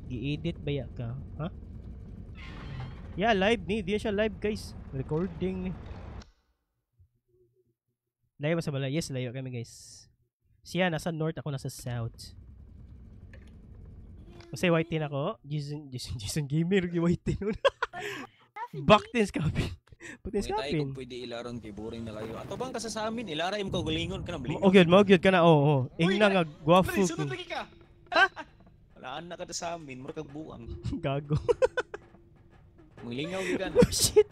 Gi-edit ba ya ka? Ha? Yeah, live ni. Di siya live, guys. Recording ni. Layo ba sa balay? Yes, layo kami, guys. Siya nasa north, ako nasa south. Kasi white tin ako. Jason, Jason, Jason Gamer, white tin. Back tin scapin. Putin Pwede tayo scapin. kung pwede ilaron kay boring na kayo. Ato bang kasa sa amin, ilara im kaugalingon ka na blingon. Mo gyud, mo gyud ka na. Oo, oh. Ingna nga gwapo. Pre, sunod lagi ka. Walaan na ka sa amin, mura kag buang. Gago. Manglingaw gyud ka. Oh shit.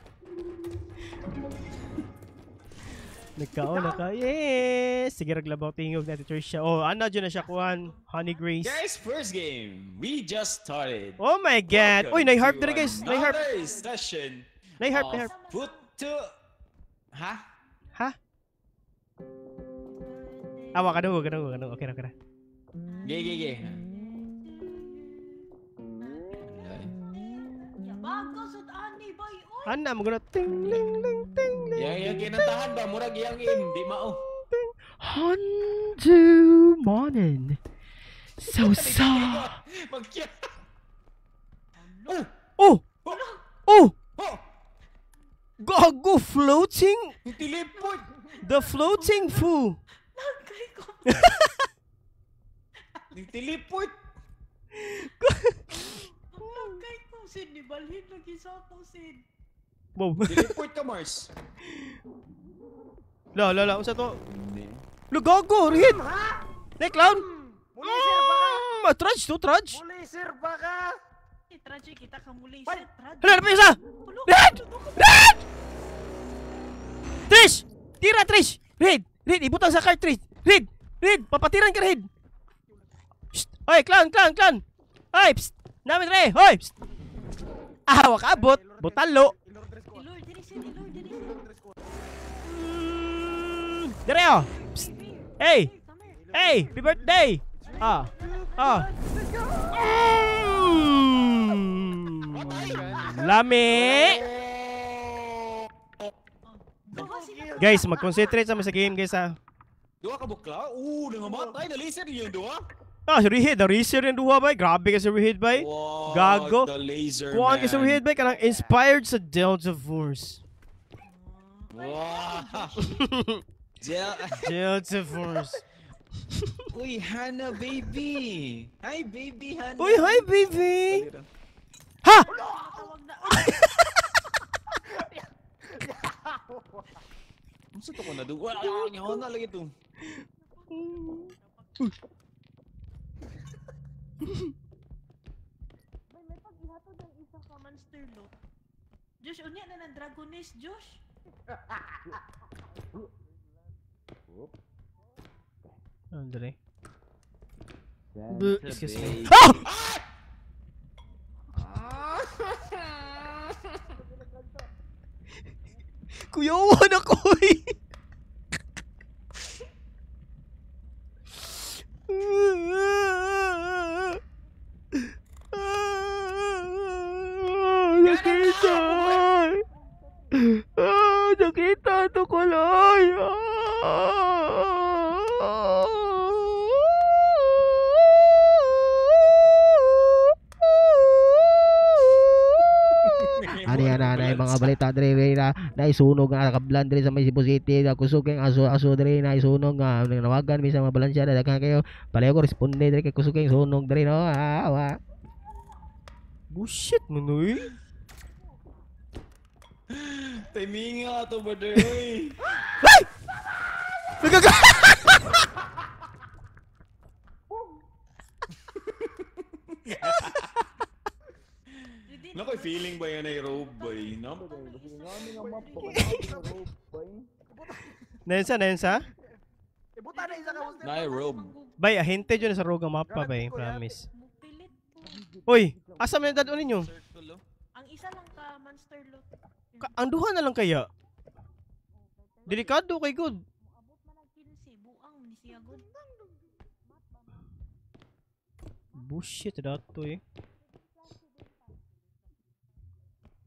Nagkaon na ka. Yes! Sige, raglabaw tingog na Tricia. Oh, ana dyan na siya kuhan. Honey Grace. Guys, first game. We just started. Oh my God! Uy, nai-harp Welcome diri, guys. to Nai-harp. another session Nai-harp, of nai-harp. Puto. Ha? Ha? Awa ka daw, ka daw, ka daw. Okay ra, okay ra. Ge, ge, ge. Bago sud ani bay oy. Ana mo guna ting ling ling ting ling. Yang yang kinantahan ba murag yang in di mao. Handu morning. So sa. Magkya. Oh, Oh! Oh! oh, Gago floating? teleport. The floating foo. Nagkay ko. Yung teleport. Nagkay ko sid ni balhin lagi sa ako sid. Wow. Teleport ka, Mars. La la la, unsa to? Lo gago, hit. Ne clown. Muli sir baka. Trudge to trudge. Muli sir baka. Eh, tragic kita ka muli sir. Trad. Hala, napay isa. Tulo. Red! Red! Trish! Tira, Trish! Red! Red, ibutang sa cart, Trish! Red! Red! Papatiran ka, Red! Psst! Oy, clown, clown, clown! Oy, psst! Namin, Re! Hoy! Psst! Ah, wakabot! Butalo! Ilur diri sid, ilur diri sid. Dire, oh! Psst! Hey! Hey! Happy birthday! Ah! Ah! Lami! Guys, mag-concentrate sa game, guys, ha. Duha ka bukla? Oo, nangamatay na laser yung duha. Ah, si Rihid, the laser yung duha bay. Grabe ka si Rihid bay. Wow, Gago. The laser, Kuhaan ka si man. Rihid bay, kanang inspired sa Delta Force. Wow. Delta Force. Uy, Hannah, baby. Hi, baby, Hannah. Uy, hi baby! Ha! Tawag na. Unsa to ko na duha? Wala, na lagi to. May may pag-ihatod ang isa ka monster loot. Josh, unya na ng dragonis, Josh. Andre. Excuse me. Ah! Kuyawan ako eh. Nakita! Ah, nakita ito ko lang. Ani ana ana mga balita dre na naisunog nga kablan dre sa may Cebu City, kusog kay aso aso dre na isunog nga nanawagan mi sa mga balansya na daghan kayo pareho ko responde dre kay kusog kay sunog dre no ah, wa. Bullshit mo no eh. Timinga to, brother. Uy. Ay! Nagaga. Nakoy feeling ba yan ay robe bay? No? Nensa, nensa? Ibuta na isa ka monster. Na robe. Bay, ahente dyan sa rogue ang mapa bay, promise. Mupilit po. Uy, asa man yung dadon ninyo? Circle, oh. Ang isa lang ka monster loot. Ang duha na lang kaya? Delikado kay good. Abot man ang 15, buang ni siya gud. Bullshit dato eh.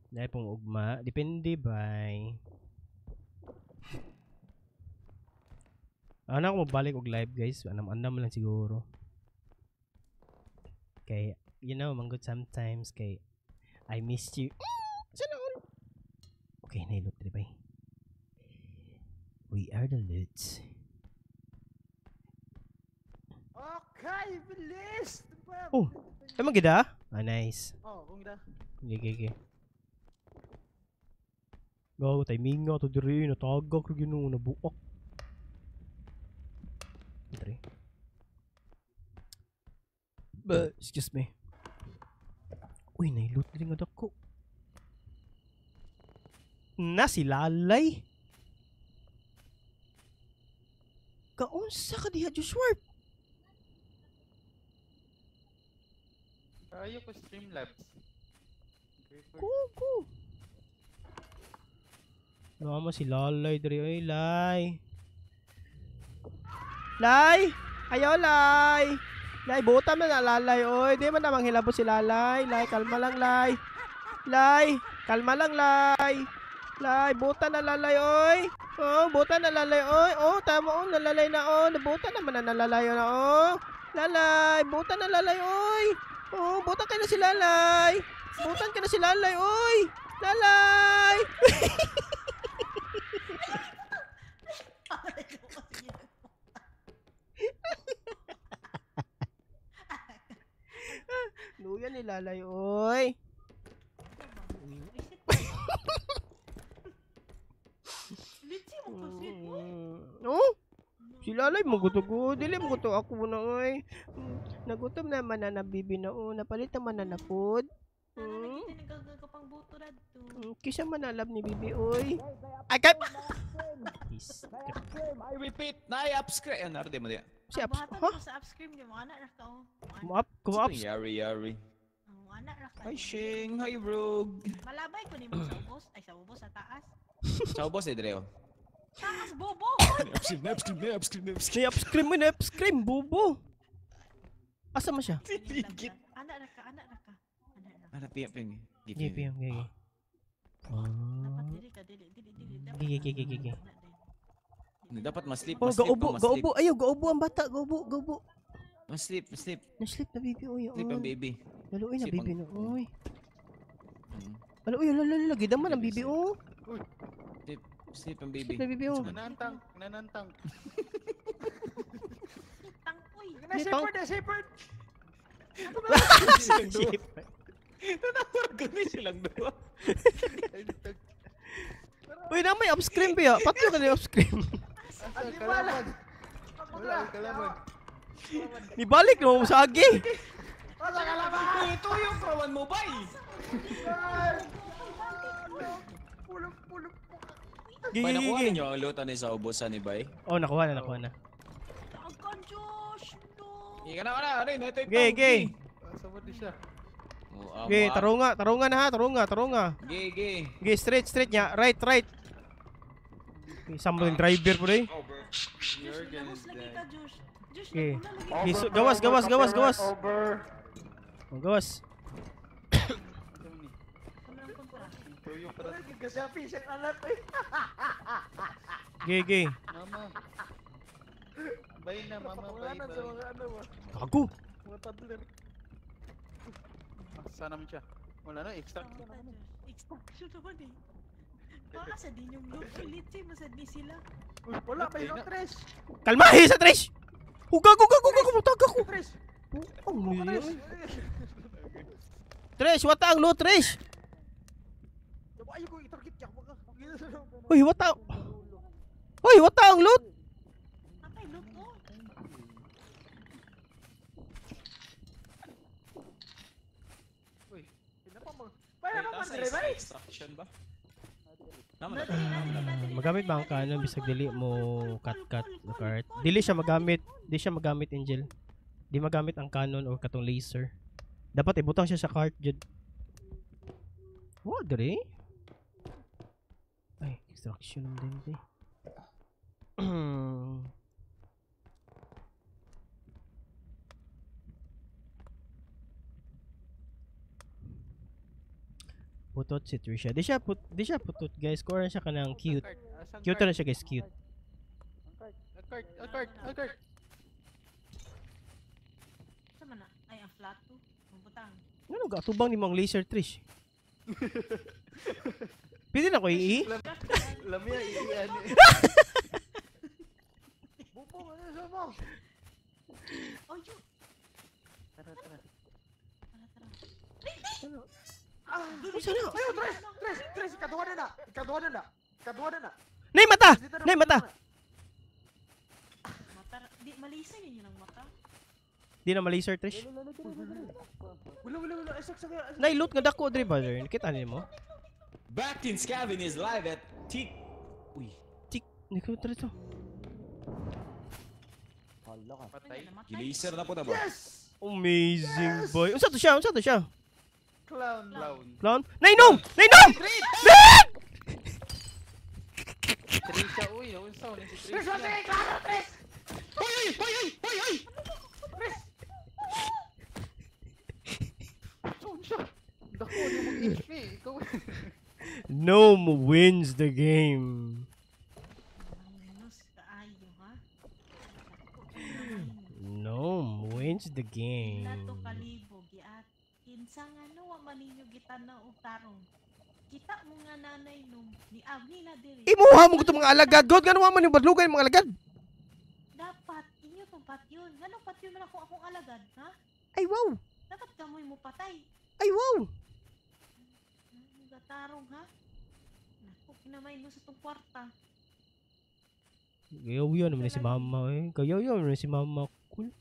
Dahil pong ugma. Depende bay. Ano ako mabalik og live, guys. Anam-anam lang siguro. Kay You know, manggod sometimes kay I missed you. Sana all. Okay, nailot diri bay. We are the loots. Okay, bilis! Oh, tama gid ah? Ah, nice. Oh, kung gida. Okay, okay. Gago, timing nga to diri, natagak ra Ginoo, nabuak. Diri. But, excuse me. Uy, nailot diri nga dako. Na si Lalay. Kaunsa ka diha, Joshua? Ayaw ko Streamlabs. Go, go. Nama si Lalay diri oy, Lay. Lay! Ayaw, Lay! Lay, buta man na Lalay oy. Di man namang hilabot si Lalay. Lay, kalma lang, Lay. Lay, kalma lang, Lay. Lay, buta na Lalay oy. Oh, buta na Lalay oy. Oh, tama oh, nalalay na oh. Nabuta naman na nalalay na oh. Lalay, buta na Lalay oy. Oh, buta ka na si Lalay. Butan ka na si Lalay oy. Lalay! Luya ni Lalay oy. Oh? Si Lalay magutog. Dili mo ako na oy. Nagutom naman na nabibi na oh. Napalit naman na na food. Kisa man alam ni Bibi oy. Ay kap. I repeat, na upscreen. Ano di mo di? Si up. Ha? Sa upscreen di mo ana ra ka oh. Mo up, ko up. Yari yari. Ana ra ka. Hi Shing, hi Rogue. Malabay ko nimo sa ubos, ay sa ubos sa taas. Sa ubos eh Dreo. Taas bobo. Upscreen, upscreen, upscreen, upscreen, upscreen, bobo. Asa man siya? Ana ra ka, ana ra ka. Ana piyam piyam. Gipiyam, gigi. Dapat dili ka, dili, dili, dili. Gigi, gigi, gigi. Dapat ma-sleep, oh, ma-sleep, gaubo, gaubo. Ayaw, gaubo ang bata, gaubo, gaubo. Ma-sleep, ma-sleep. Na-sleep na baby, oy. Sleep ang baby. Lalo, oy, na baby na, oy. Lalo, oy, lalo, lalo, gidaman ang baby, oh. Sleep, sleep ang baby. Sleep na baby, oh. Nanantang, nanantang. Tang, oy. Na shepherd, na shepherd. Shepherd. Nanawag silang dua. Uy, na may upscreen ba? Patyo ka na upscreen. Nibalik na mo sa agi. Ito yung kawan mo ba? Bay, nakuha ninyo ang luta ni sa ubusan ni Bay? Oh, nakuha na, nakuha na. Ika na, na, na, ito yung Gay, gay. Sabot di siya. Gay, tarunga, tarunga na ha, tarunga, tarunga. Gay, gay. Gay, straight, straight niya. Right, right. Isang mo yung driver po rin. Okay. Okay, so, gawas, gawas, gawas, gawas. Oh, gawas. Gay, gay. Mama. Bye na, mama, bye, bye. Gago. Mga toddler. Sana mo siya. Wala na, extraction naman. Extraction naman eh. Baka sa din yung loot. Litsi, masad ni sila. Wala pa yung Trish. Kalmahe sa Trish! Hugag, hugag, hugag, mutag ako. Trish! Oh, Trish, wata ang loot, Trish! Ayaw ko itarget niya. Uy, wata. Uy, wata ang loot! Apay, loot ko. Uy, extraction ba? Magamit ba ang canon bisag dili mo cut-cut na cart? Dili siya magamit, di siya magamit, Angel. Di magamit ang canon or katong laser. Dapat ibutang siya sa cart jud. What diri? Ay, extraction naman din eh. Putot si Trisha. Di siya putot, guys. Kuha na siya kanang cute. Cute na siya, guys, cute. Ang cart, ang cart, ang cart. Sama na. Ay, ang plato. Butang. Ano gatubang ni Mang Laser Trish? Pwede na ko i? Lami ang iiyan. Bubong, ano sa mo? Oh, yun. Tara, tara. Tara, tara. Ah, Unsa na? Ayo, Tres! Tres! Tres! Ikaduha na na! Ikaduha na na! Ikaduha na na! Nay mata! Nay mata! Mata. Di, malisa yun yun ang mata. Di na ma-laser Trish. Wala, wala, wala. Ay, sak, sak, sak. Nay loot nga dako dre ba sir? Kita nimo? Back in Scavin is live at Tik. Uy, Tik, niko to. hala ka. Patay. Namatay. Gilaser na po na ba? Yes! Amazing boy. Unsa to siya? Unsa to siya? Clown. Clown. Clown? Nainom! Nainom! Red! Trisha, uy. Naunsa ni si Tres, Trisha. sige, klaro, Tres! Hoy, hoy, hoy, hoy, hoy, hoy! Tres! Unsa siya? Dako ni mo HP. Ikaw. Gnome wins the game. Minus kaayo, ha? Gnome wins the game. Plato kalibo, giat. Kinsa nga no, wa man ninyo gitanaw og tarong. Kita mo nga nanay nung ni Agni na diri. Imuha mo gito mga alagad. God, gano'n man yung badlugay mga alagad. Dapat inyo tong patyon. Ngano patyon man ako akong alagad, ha? Ay wow! Dapat kamoy mo patay. Ay wow! Gatarong ha? Naku, kinamay mo sa tong kwarta. Gayaw naman si mama eh. Gayaw naman si mama. Cool.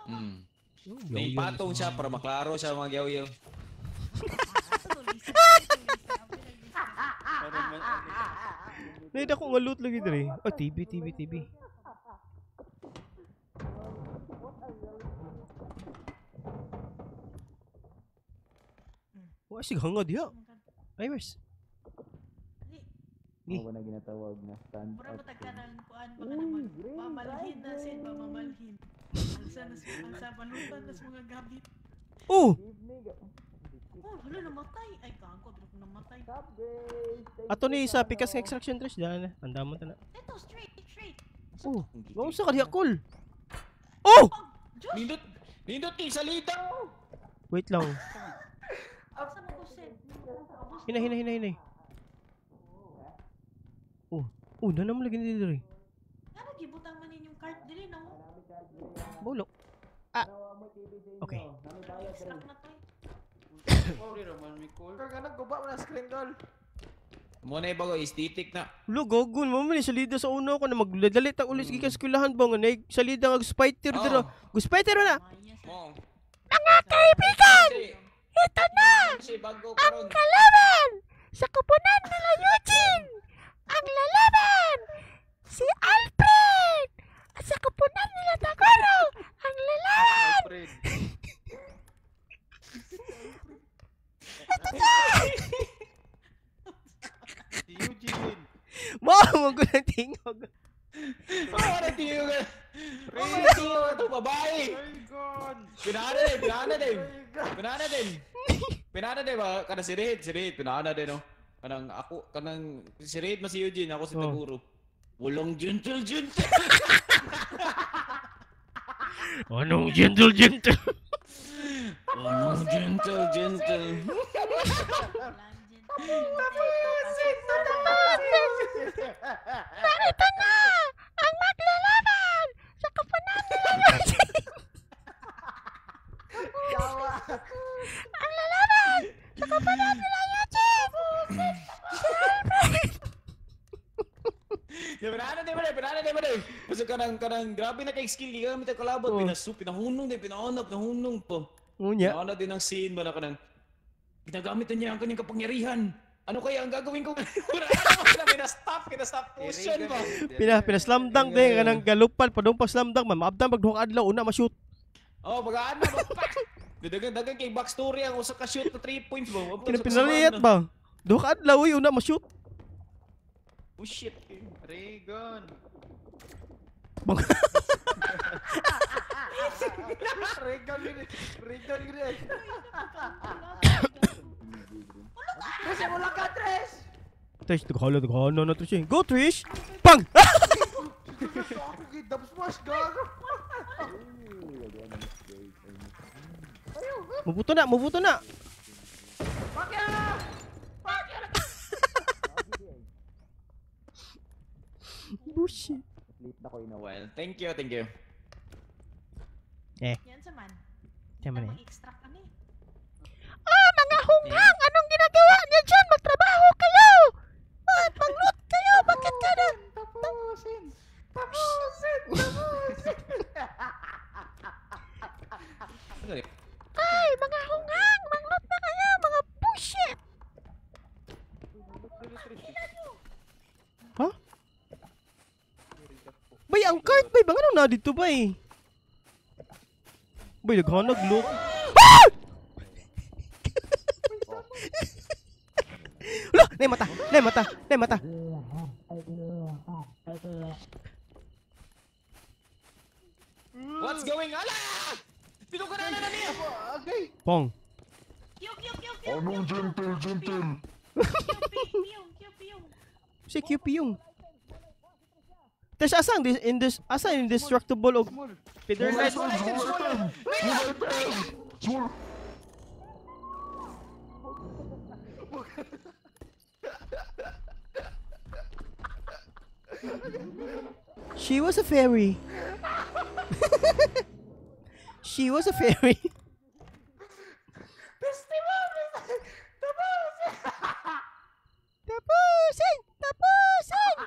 Mm. Gayaw May patong siya para maklaro siya mga yaw-yaw. Nay, dako nga loot lagi diri. Oh, TV, TV, TV. Wa sig hanga diha. Ay, where's? Gi. Ako na ginatawag na stand Mura mo tagkanang kuan baka naman mamalhin na sin ba mamalhin. Alsa nas alsa balutan nas mga gabit. Oh, Oh, hala namatay. Ay gago, pero kung namatay. ato ni sa pikas nga extraction trash dyan na. Andamon ta na. Ito straight, straight. Oh, wa sa ka diha cool. Oh! Oh, Josh, Nindot, nindot kay salita. Wait lang. asa mo ko sin? Hinay, hinay, hinay, hinay. Oh, oh, na naman lagi ni diri. Ngano gibutang man ninyong cart diri no? Baulo. Ah. Okay. Extract na to. eh. Sorry raman mi call. Kag anong guba mo na screen goal. Mo na ibago aesthetic na. Lo, gogon mo man salida sa una ko na magdadalit ang ulis gikan eskwelahan ba nga naig salida nga spider Oh. dira. Go spider na. Maya sa- Mo. Mga kaibigan! Ito na! Kasi bago karon. Kalaban! Sa kupunan nila Eugene! Ang lalaban! Si Alfred! At sa kupunan nila Tagoro! Ang lalaban! Alfred. Si Eugene. Mo mo ko ng tingog. Oh, na tiyo ka. Oh, na tiyo ka to babae. Raygon. Pinana din, pinana din. Pinana din. Pinana din ba kana si Red, si Red pinana din no. Kanang ako kanang si Red man si Eugene, ako si Oh. Taguro. Walang gentle gentle. Anong gentle gentle? Walang gentle gentle. Tapusin! Narito na ang maglalaban sa kupunan nila Eugene. Yawa. Ang lalaban sa kupunan nila Eugene. Si Alfred. Ya pinana din ba pinana din ba Basta kanang grabe na kay skill gigamit ang kalaban Oh. pinasup pinahunong din pinahunong pinahunong po. Unya. Pinana din ang scene ba na kanang ginagamit na niya ang kanyang kapangyarihan. Ano kaya ang gagawin ko? Wala na pinastop, pinastop potion ba? Pina pina slam dunk din kanang galupan padung pa slam dunk man maabdan pag duha ka adlaw una ma-shoot. Oh, bagaan na ba? Pak! Dagan-dagan kay backstory ang usa ka shoot na 3 points ba? Wag Kina sa pinaliyat kasamaan ba? Duha ka adlaw uy una ma-shoot. na. Oh shit. Raygon. Bang- Regal yun eh. Regal yun eh. Tres, wala ka, Tres! Trish, tughala tughala na Trish. eh. Go Trish. Pang. Ako gidab smash, gago. Mubuto na, mubuto na. Pakya! Bullshit. Late na ko in a while. Thank you, thank you. Eh. Yan sa man. Tama na. Mag-extract kami. Ah, mga hunghang! Anong ginagawa niyo dyan? Magtrabaho kayo! At mag-loot kayo! Bakit ka na? Tapusin! Tapusin! Tapusin! Ay, mga hunghang! Mag-loot na kayo! Mga bullshit! Ha? Bay, ang cart bay! Bang ano na dito bay? Bay, naghanag look. Ah! Ulo! Nay mata! Nay mata! Nay mata! What's going on? Ah! Pinukunan na niya! Okay. Pong. Anong gentle, gentle? Si QP yung. Tapos asa ang asa indestructible og feather light? Small item! Small item! Small... She was a fairy. She was a fairy. Tapusin! Tapusin!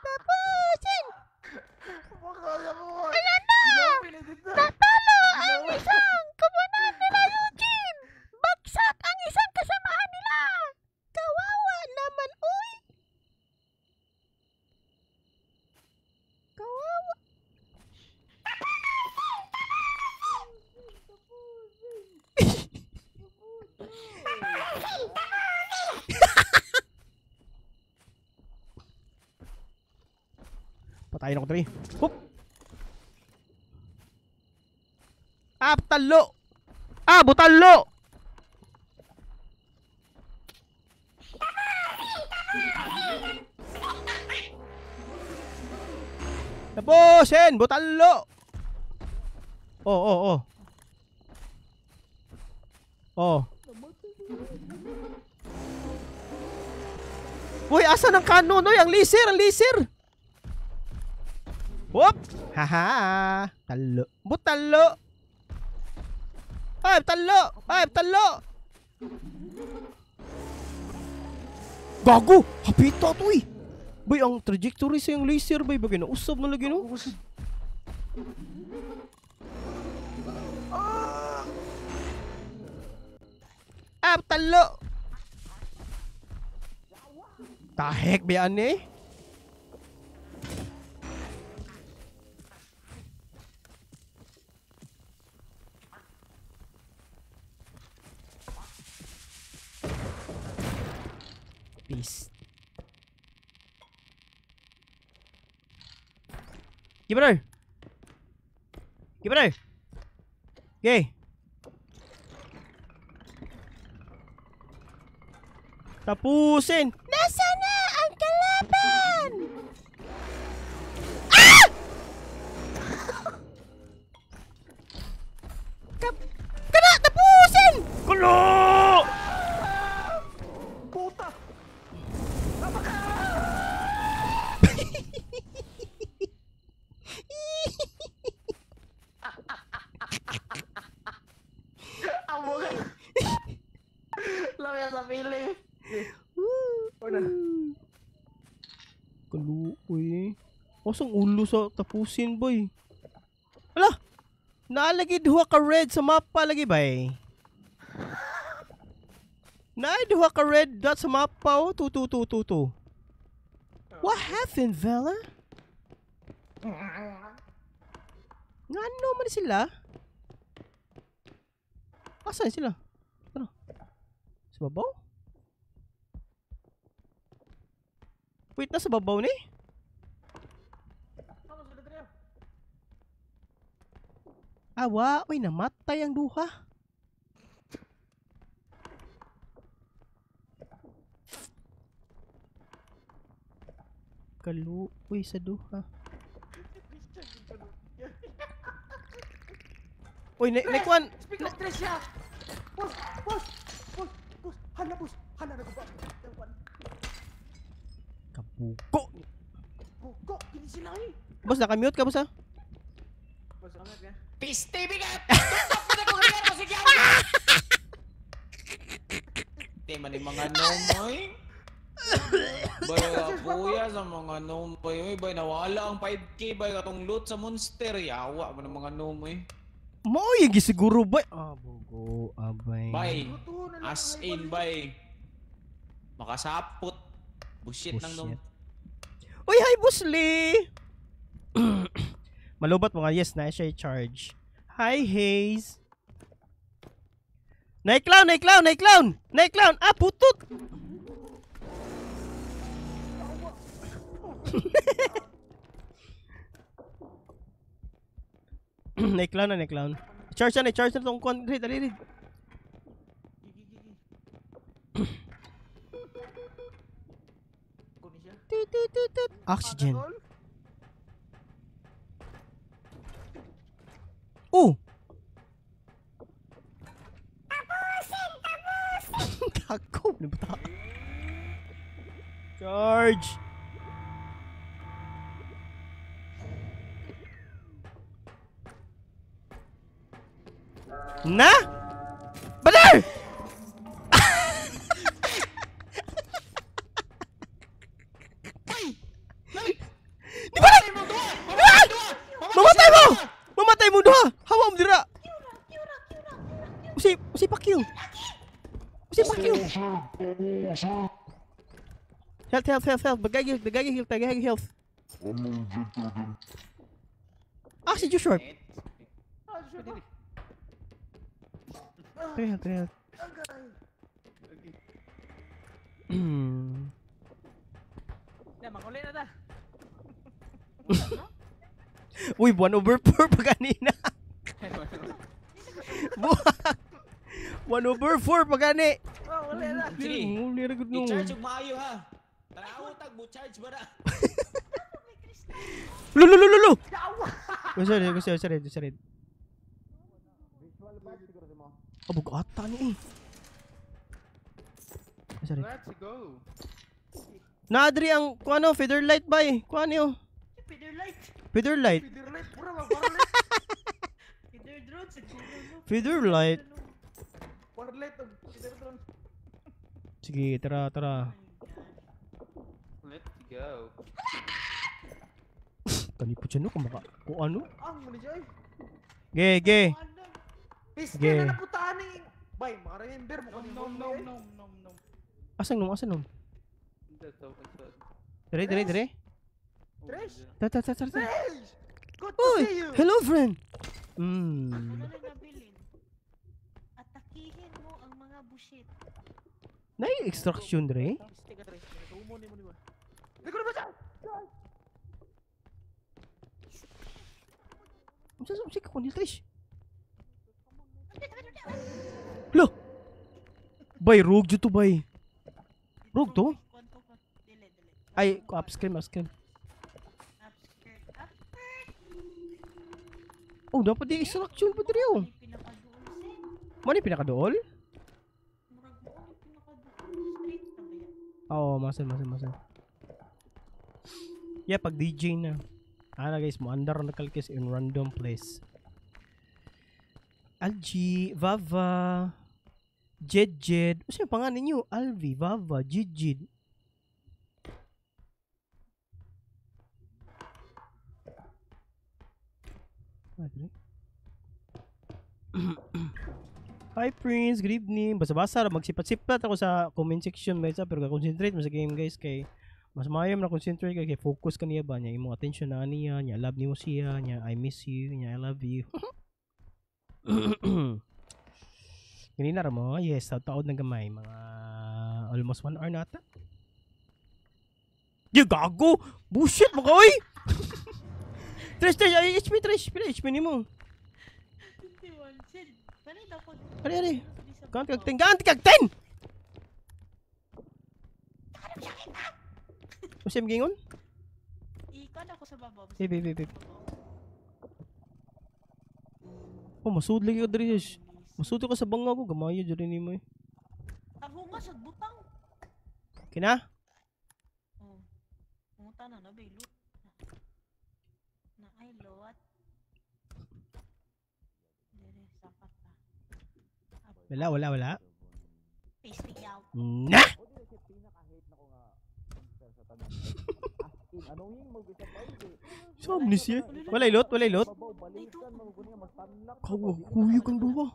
Tapusin! Ayan na! Natalo ang isang kupunan nila, Eugene! Bagsak ang isang kasamahan nila! Kawawa naman, uy! Kawawa! Patayin ako, Dre. Hop! Ah, talo! Ah, butalo! Tapusin! Butalo! Oh, oh, oh. Oh. Uy, asa ng kanon? Uy, ang laser! Ang laser! Whoop! Haha! Talo. Butalo! Ay, talo! Ay, talo! Gago! Hapita to eh! Bay, ang trajectory sa yung laser bay. Bagay na usab na lagi no? Ah, talo! Tahek ba yan eh? Peace. Give it her. Give it her. Okay. Tapusin. Nasaan na ang kalaban? Ah! Kana, tapusin! Kulo! Puta! Amo ka. Lamya sa pili. Kaluoy. Osang ulo sa tapusin, boy. Ala! Naalagi duha ka red sa mapa lagi, bay. Naay duha ka red dot sa mapa, oh. 2, 2, 2, 2, 2. What happened, Vela? Ngano man sila? Asan sila? Ano? Sa babaw? Wait, nasa babaw ni? Awa, uy, namatay ang duha. Kaluoy sa duha. Uy, naikuan. Speak of Trish siya. Boss, boss, boss, boss. Hala, boss. Hala, naguba. Kabuko. Buko, kini sila eh. Boss, naka-mute ka, boss, ha? Boss, amat ka. Piste, bigat! Tutok na kong riyan ko, sige! Te, man yung mga nomoy. Bay, kuya sa mga nomoy. Uy, bay, nawala ang 5K, bay, katong loot sa monster. Yawa man ang mga nomoy. Mao yung gisiguro, bay. Ah, bugo, abay. Bay, as in, bay. Makasapot. Bullshit ng nom. Uy, hi, Boss Lee! Malubat mo nga. Yes, na siya i-charge. Hi, Haze. Naik-clown, naik-clown, naik-clown! Naik-clown! Ah, putot! Naik-clown na, naik-clown. Charge na, charge na itong kwan. Dali, dali. Oxygen. Oh! Tapusin! Tapusin! Gago! Ano ba ta? Charge! Na? Badar! Di ba na? Mamatay mo! Mamatay mo duha! Hawa mo dira! Usay, usay pakyo! Usay pakyo! Health, health, health, health! Bagay health, bagay health, bagay health! Ah, si Joshua! Three health, 3 health. Na, manguli na ta. Uy, 1/4 pa kanina. Buwak. 1/4 pa gani. Oh, wala na. Sige. Uli ra gud no. I-charge og maayo ha. Tanaw tag mo charge ba na? Lulu. Gusto, gusto, sorry, sorry. Abog ata ni eh. Sorry. Let's go. Naadri ang kuano feather light ba eh. Kuano yo? Feather light. Feather light. Feather light, pura ba? Light. Feather drone siguro no. Feather light. Light og feather drone. Sige, tara, tara. Let's go. Kani po dyan no, kumaka. Kung ano? Ang muna siya eh. Ge, ge. Piste na naputaan eh. Bay, makaremember mo kanina. No, no, no, no. Asan nung, asan nung? Dire, dire, dire. Trish? Tara, tara, tara, tara. Trish! Good to Uy! see you! Hello, friend! Mm. Ano na nabilin? Atakihin mo ang mga bushit. Nai-extraction, dire? Unsa sa ka kunin, Trish? Lo! Bay, rogue dito, bay. Rogue to? Ay, upscreen, upscreen. Oh, dapat di extraction pa diri oh. Mano yung pinakadool? Oo, masal, masal, masal. Yeah, pag DJ na. Ana guys, mo andar na kalkis in random place. Algie, Vava, Jed Jed. Ano yung pangalan ninyo? Alvi, Vava, Jed Jed. Hi Prince, good evening. Basa-basa, magsipat-sipat ako sa comment section guys, pero ka-concentrate mo sa game guys kay mas maayo na concentrate kay focus ka niya ba niya imong attention na niya, niya love nimo siya, niya I miss you, niya I love you. Ganina ra mo? Yes, taod ng gamay, mga almost 1 hour na ata. Di gago! Bullshit mo ka oy! Trish, Trish, ay HP Trish, pila HP nimo? Ari, ari. Gant kag 10, gant kag 10! Usa gingon? Ikan ako sa babaw. Babe, babe, babe. Oh, masud lagi ka diri. Masud ka sa bangag ko gamayo diri nimo eh. Tarunga sa butang. Kina? Oh. Punta na na bay loot. Na ay lot. Dire sapat ta. Wala, wala, wala. Pasting out. Na! So amnesia. Walay lot, walay lot. Dito. Kawa, kuya kang duwa.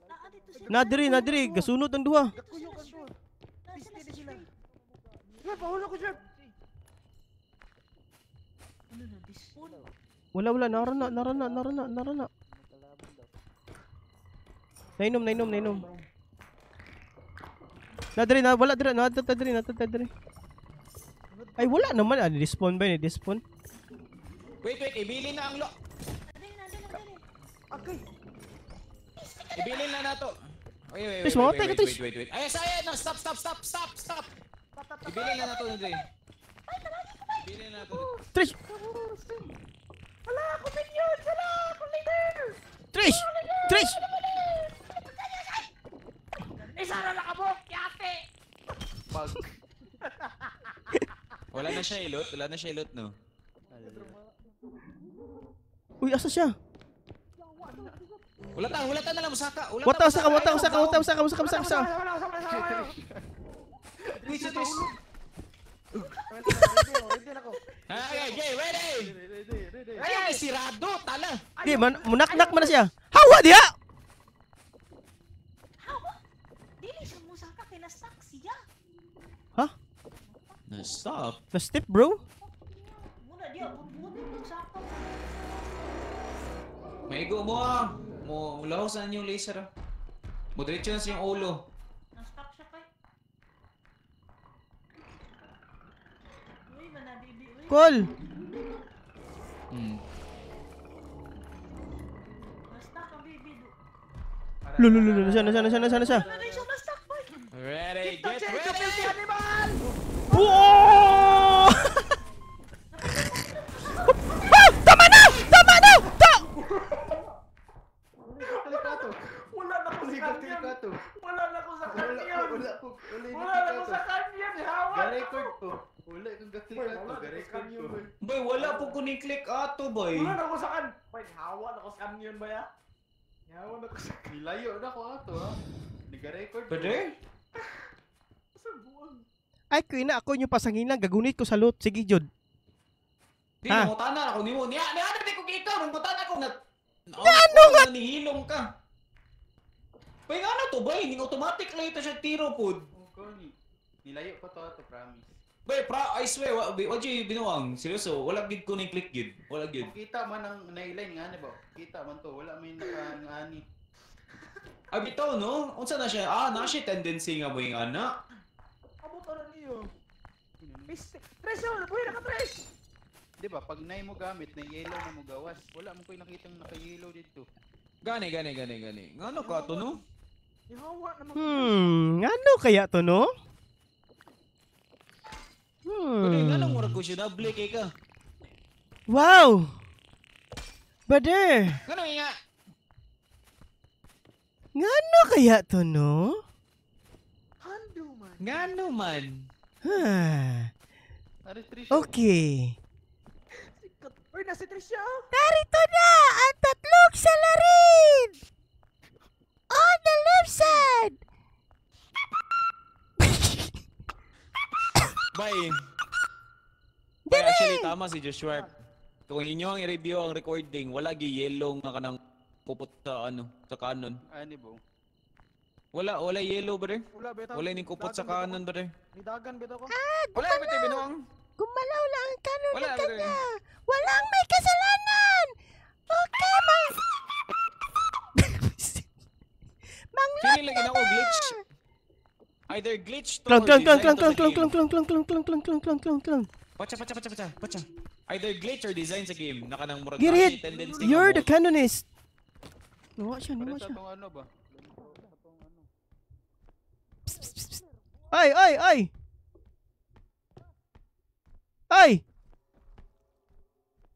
Naa dito sila. Na diri, na diri, gasunod ang duha. Dito sila straight. Naa sila sa straight. Jeff, pahulog ko, Jeff! Ano na dispon? Wala, wala, nara na, nara na, nara na, nara na. Nainom, nainom, nainom. Na diri, na wala diri, na diri, na diri. Ay wala naman, ah, respawn ba yun? Respawn? Wait, wait, ibilin na ang lo. Dali na, dali, dali. Agay! Ibilin na nato. Wait, wait, wait, Trish, wait, mamatay ka, wait, Trish. wait, wait, wait. Ay, saya na, stop, stop, stop, stop, stop. Ibilin na nato dre. Ibilin na nato. Trish! Wala ako minions! Wala ako leader! Trish! Trish! Isa na nakabok! Yate! Pag. Wala na siya ilot, wala na siya ilot, no. Uy, asa siya? Wala ta, wala ta na lang musaka. Wala Wata usaka, wata usaka, wata usaka, usaka, usaka, usaka. Wala, wala, wala, wala, wala. Trish, Trish. Ready ako, ready ako. Okay, okay, ready. Ready, ready. Ay, sirado, tala. Di man, munaknak man na siya. Hawa diha! Hawa. Dili siya musaka kay nasak siya. Ha? Na stop. Na step, bro? Muna diya butbut musaka. Maigo mo ah. Mo laos na yung laser ah. Mo diretso na siyang ulo. Na-stuck siya kay. Uy, manabibi uy. Call! Na-stuck ang baby do. Lulululu, na siya, na siya, na siya, na siya, na siya. Wala na siya na-stuck boy. Ready, get Change of ready. filthy animal! Oo! Ah! Tama na! Tama na! Ta! Delikato. Wala na ko sa kanyan! Delikato. Wala na ko sa Wala, kanyan! wala ko. Wala Wala na ko sa kanyan! Hawa! Ga-record ko. Wala kong Boy, ga-delikato. wala na ko sa Ga-record kanyan, ko. boy. Boy, wala po ko ni click ato, boy. Wala na ko sa kan... Boy, hawa na ko sa kanyan ba ya? Hawa na ko sa Nilayo na ko ato ha. Niga-record ko. Pwede? Sa buwang. Ay, kuya na, ako yung pasangin lang. Gagunit ko sa loot. Sige, Jod. Di, Ha? nangutana ako nimo. Niya, niya, di ko ikaw. Nangutana ako na... Ano nga? Nihilom ka. Bay, nga na to, bay. Ning automatic lang ito siya tiro, pod. Oh, gani. Nilayo pa to ato, promise. Bay, pra, I swear, wa, wa, wa, binuang. Seryoso, wala gid ko ni click gid. Wala gid. Kung kita man ang nailine nga ni ba? Kita man to, wala may naka nga ani. Ah, bitaw, no? Unsa na siya? Ah, na siya tendency nga mo yung ana. Abot na niyo. Tres yun! Buhay na ka, Tres! Di ba pag nay mo gamit na yellow na mo gawas, wala mo koy nakitang naka-yellow dito. Gani, gani, gani, gani. Ngano ka to, no? Hawa naman. Ano kaya to, no? Pwede, nganong murag ko siya nabli kay ka. Wow! Brother! Ngano nga? Ngano kaya to, no? Hando man. Ngano man? Ha. Ari Trish. Okay. Sikat. Uy, nasi Trisha! Narito na ang tatlong salarin! On the left side! Bye. Bay, actually, tama si Joshua. Kung inyo ang i-review ang recording, wala gi yellow nga kanang pupot sa ano, sa kanon. Ani bo. Wala, wala yellow, brother. Wala, beta. Wala ning kupot sa kanon, brother. Nidagan, beta ko. Wala, beta, binuang. Gumalaw lang ang kanon Wala, ng brother. kanya! Walang may kasalanan! Okay, mang... Manglot Feeling lagi na ako glitch. Either glitch to Clown, or clown, clown, design clown, to sa clown, clown, game. clown, clown, clown, clown, clown, clown, clown, clown, clown. Pacha, pacha, pacha, pacha, pacha. Either glitch or design sa game. Naka nang murag Girit! tendency nga You're mo. the canonist! Nawa siya, nawa Pare sa siya. tong ano ba? Psst, psst, psst, psst. Ay, ay, ay! Ay!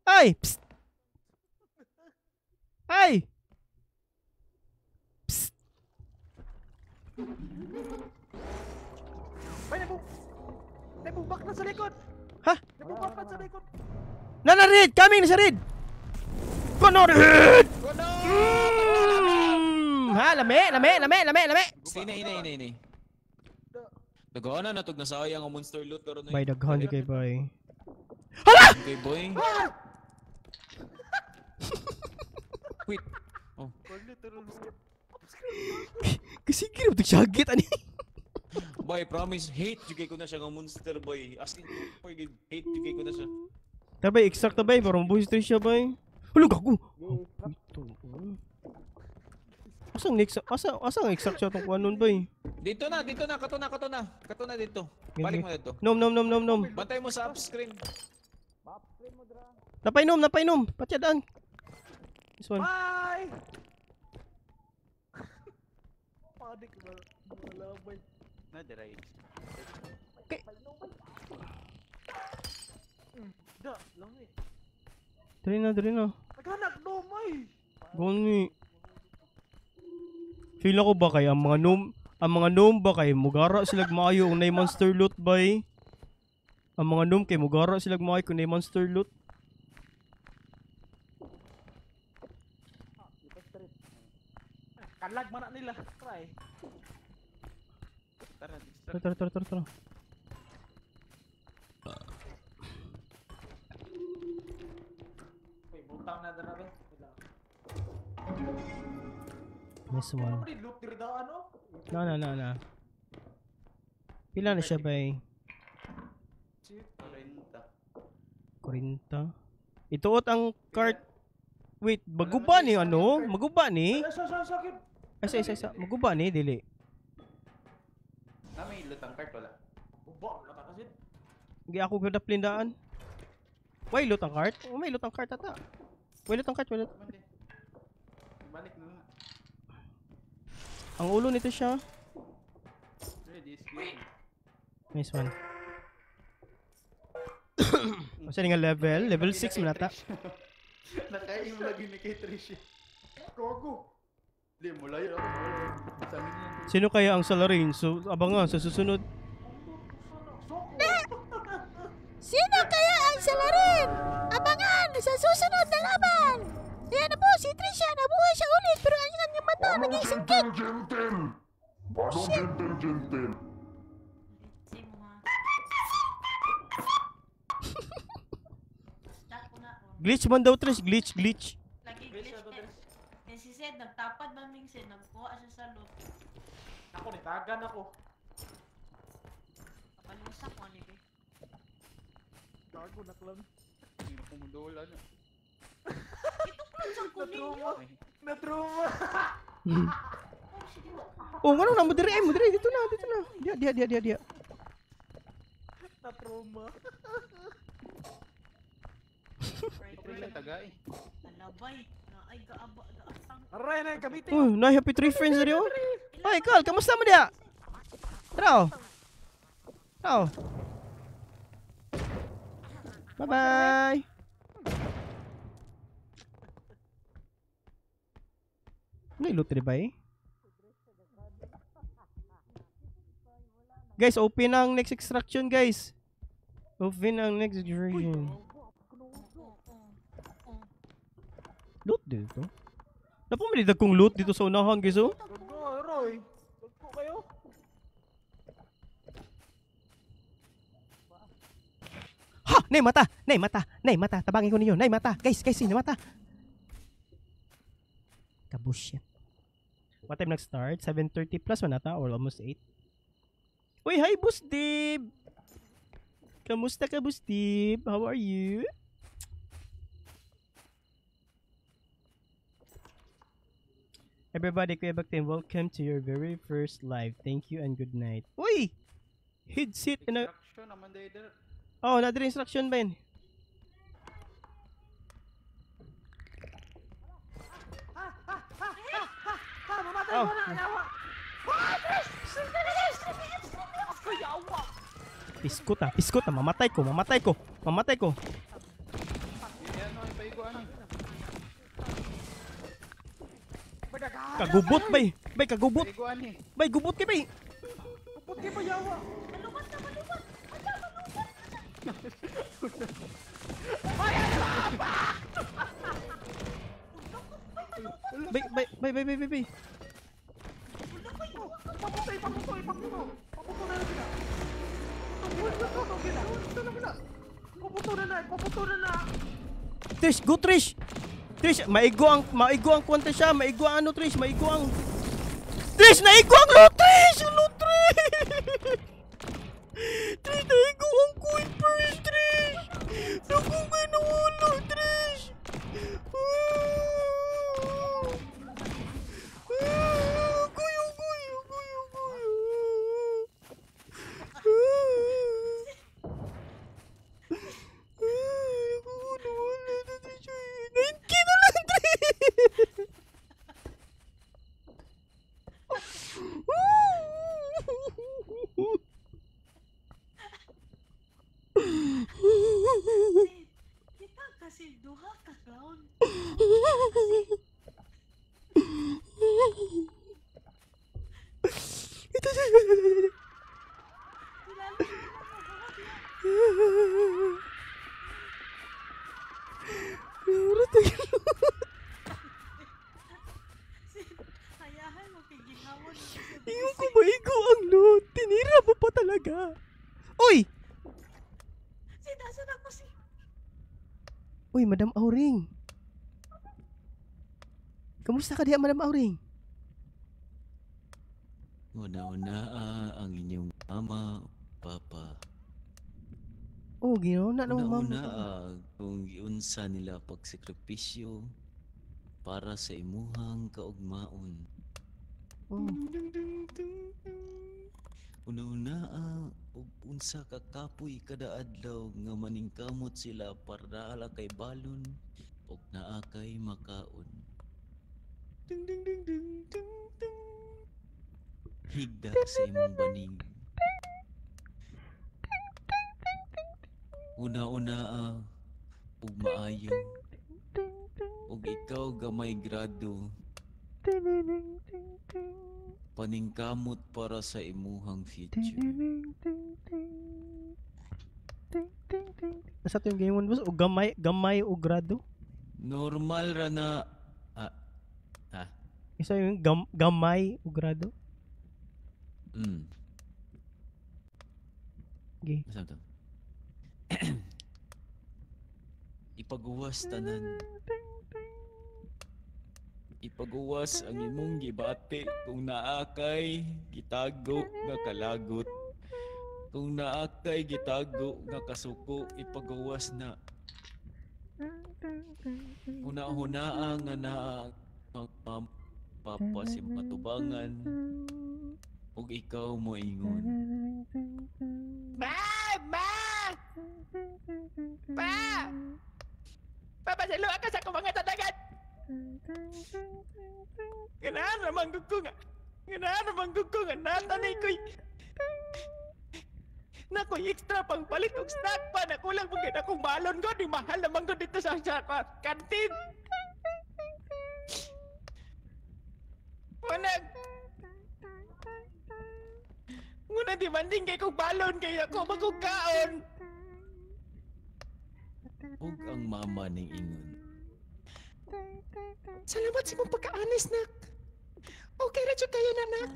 Ay! Psst! Ay! Psst! Bay, nabubak na sa likod! Ha? Nabubak na sa likod! Nana Red! Coming na sa Red! Kono Red! Ha, lame, lame, lame, lame, lame. Sine, ine, ine, ine. Daghanan na tog nasayang ang monster loot karon. Bay daghan di kay bay. Hala! Okay, boy. Wait. Oh. Kasi giro tog syagit ani. Boy, promise hate jud kay ko na siya nga monster boy. As in, boy, hate jud kay ko na siya. Tara bay, extract ta bay para mabuhi si Trisha bay. Hulo gago. Asang next asang extract siya tong kuan nun bay? Dito na, kato na, kato na. Kato na dito. Balik mo dito. Nom nom nom nom nom. Bantay mo sa upscreen. Napainom, napainom. Patyadaan. This one. Bye! Panik ba? Wala bay. Na diray. Okay. Da, lang eh. Dali na, dali na. Naghanap no, may! Gani. Feel ako ba kay ang mga gnome ba kay mugara sila maayo kung nay monster loot bay? Ang mga gnome kay mugara sila maayo kung nay monster loot. Kalag man na nila. Try. Tara, Tara, tara, tara, tara. Uy, butang na dara ba? Nice one. Loot diri daan oh. Na na na na. Pila na siya bay? 40. 40. Ituot ang cart. Wait, maguba ni ano? Maguba ni? Ay, isa, isa, isa. Maguba ni, dili. Na may loot ang cart, wala. Guba, wala ka kasi. Hindi ako ganda plindaan. Way, loot ang cart? Oh, may loot ang cart ata. Way, loot ang cart, way loot. Balik na nga. Ang ulo nito siya. Ready, Nice one. Masa nga level? Level 6 man ata. Nakaim lagi ni kay Trish. Gogo. Di mo layo ako. Sino kaya ang salarin? So abangan sa susunod. Sino kaya ang salarin? Abangan sa susunod na laban. Ayan na po si Trisha, nabuhay siya ulit pero ang kanyang mata naging singkit. Gentle, gentle. Gentle, gentle. Glitch man daw, Trish. Glitch, glitch. Lagi glitch. Eh, si Zed, nagtapad ba ming Zed? Nagkuha siya sa loot. Ako, nitagan ako. Kapalusa ko, ano eh. Gago na clown. Hindi na kumudol, ano. Ito clown sa kunin. Na-trauma. Oh, ngano na? Mudiri, eh, mudiri. Dito na, dito na. Diya, diya, diya, diya, diya. Na-trauma. Nalabay. Naay, gaaba, gaasang. Aray na, gamitin. Oh, na happy tree friends na rin, oh. Ay, Carl, kamusta mo diya? Tara, oh. Tara, oh. Bye-bye. May loot rin ba eh? Guys, open ang next extraction, guys. Open ang next extraction. Loot dito? Napumilid akong loot dito sa unahan, guys, oh. Roy, ko kayo. Ha! Nay mata! Nay mata! Nay mata! Tabangin ko ninyo! Nay mata! Guys, guys, nay mata! Kabush yan. What time nag-start? 7:30 plus man ata or almost 8. Uy, hi, Busdib! Kamusta ka, Busdib? How are you? Everybody, Kuya Baktin, welcome to your very first live. Thank you and good night. Uy! Headset and a... Instruction naman dahil. Oh, another instruction ba yun? Oh. Piskot ah, piskot ah. Mamatay ko, mamatay ko, mamatay ko. Ani. Badagahan. Kagubot bay. Bay kagubot. Maigo ani. Bay gubot kay bay. Gubot kay bayawa. Malubat na, malubat! Ala, malubat! Bay bay bay bay bay bay. Bay. Paputo, ipaputo, ipaputo. Paputo na lang sila. Paputo na na. Paputo na na, paputo na na. Trish, go Trish. Trish, maigo ang kwenta siya, maigo ang ano Trish, maigo ang Trish, naigo ang loot Trish, yung loot Trish. Trish, naigo ang coin purse Trish. Naku, may nawala Trish. Ah. Ah, agoy, agoy, agoy, agoy. Ah. Ah, naku, nawala na Trish. 9K na lang Trish. Si, kita kasi duha ka clown. Sila lang sila mabuhat. Si, hayahan mo kay ginawon mo sa Ingon ko maigo ang loot. Tinira mo pa talaga. Uy! Si, nasa na ko si. Uy, Madam Auring. Kamusta ka diha, Madam Auring? Una-una ang inyong mama, papa. Oh, ginawa na ng mama. Una-una kung giunsa nila pagsakripisyo para sa imuhang kaugmaon. Oh. Una-una ug unsa ka kapoy kada adlaw nga maningkamot sila para naa kay balon ug naa kay makaon. Ding ding ding ding ding ding. Higda sa imong banig. Una-una ug maayo ug ikaw gamay grado paningkamot para sa imuhang future. Nasa to yung game one boss? O gamay, gamay o grado? Normal ra na ah, Isa yung gamay o grado? Okay. Asa to? Ipaguwas tanan. Ipaguwas ang imong gibati kung naa kay gitago nga kalagot. Kung naa kay gitago nga kasuko, ipagawas na. Huna-hunaa nga naa ang papa si matubangan ug ikaw moingon. Ma! Ma! Pa! Papasalo ka sa akong mga tadagan! Ganahan naman gud ko nga. Ganahan naman gud ko nga natanay ko'y na ko'y extra pang palit og snack pa na kulang pag gid akong balon ko di mahal naman ko dito sa kantin. Muna Muna demanding kay kong balon kay ako magugkaon. Ug ang mama ning ingon. Salamat sa imong pagkaanis, nak. Okay ra jud kayo na, nak.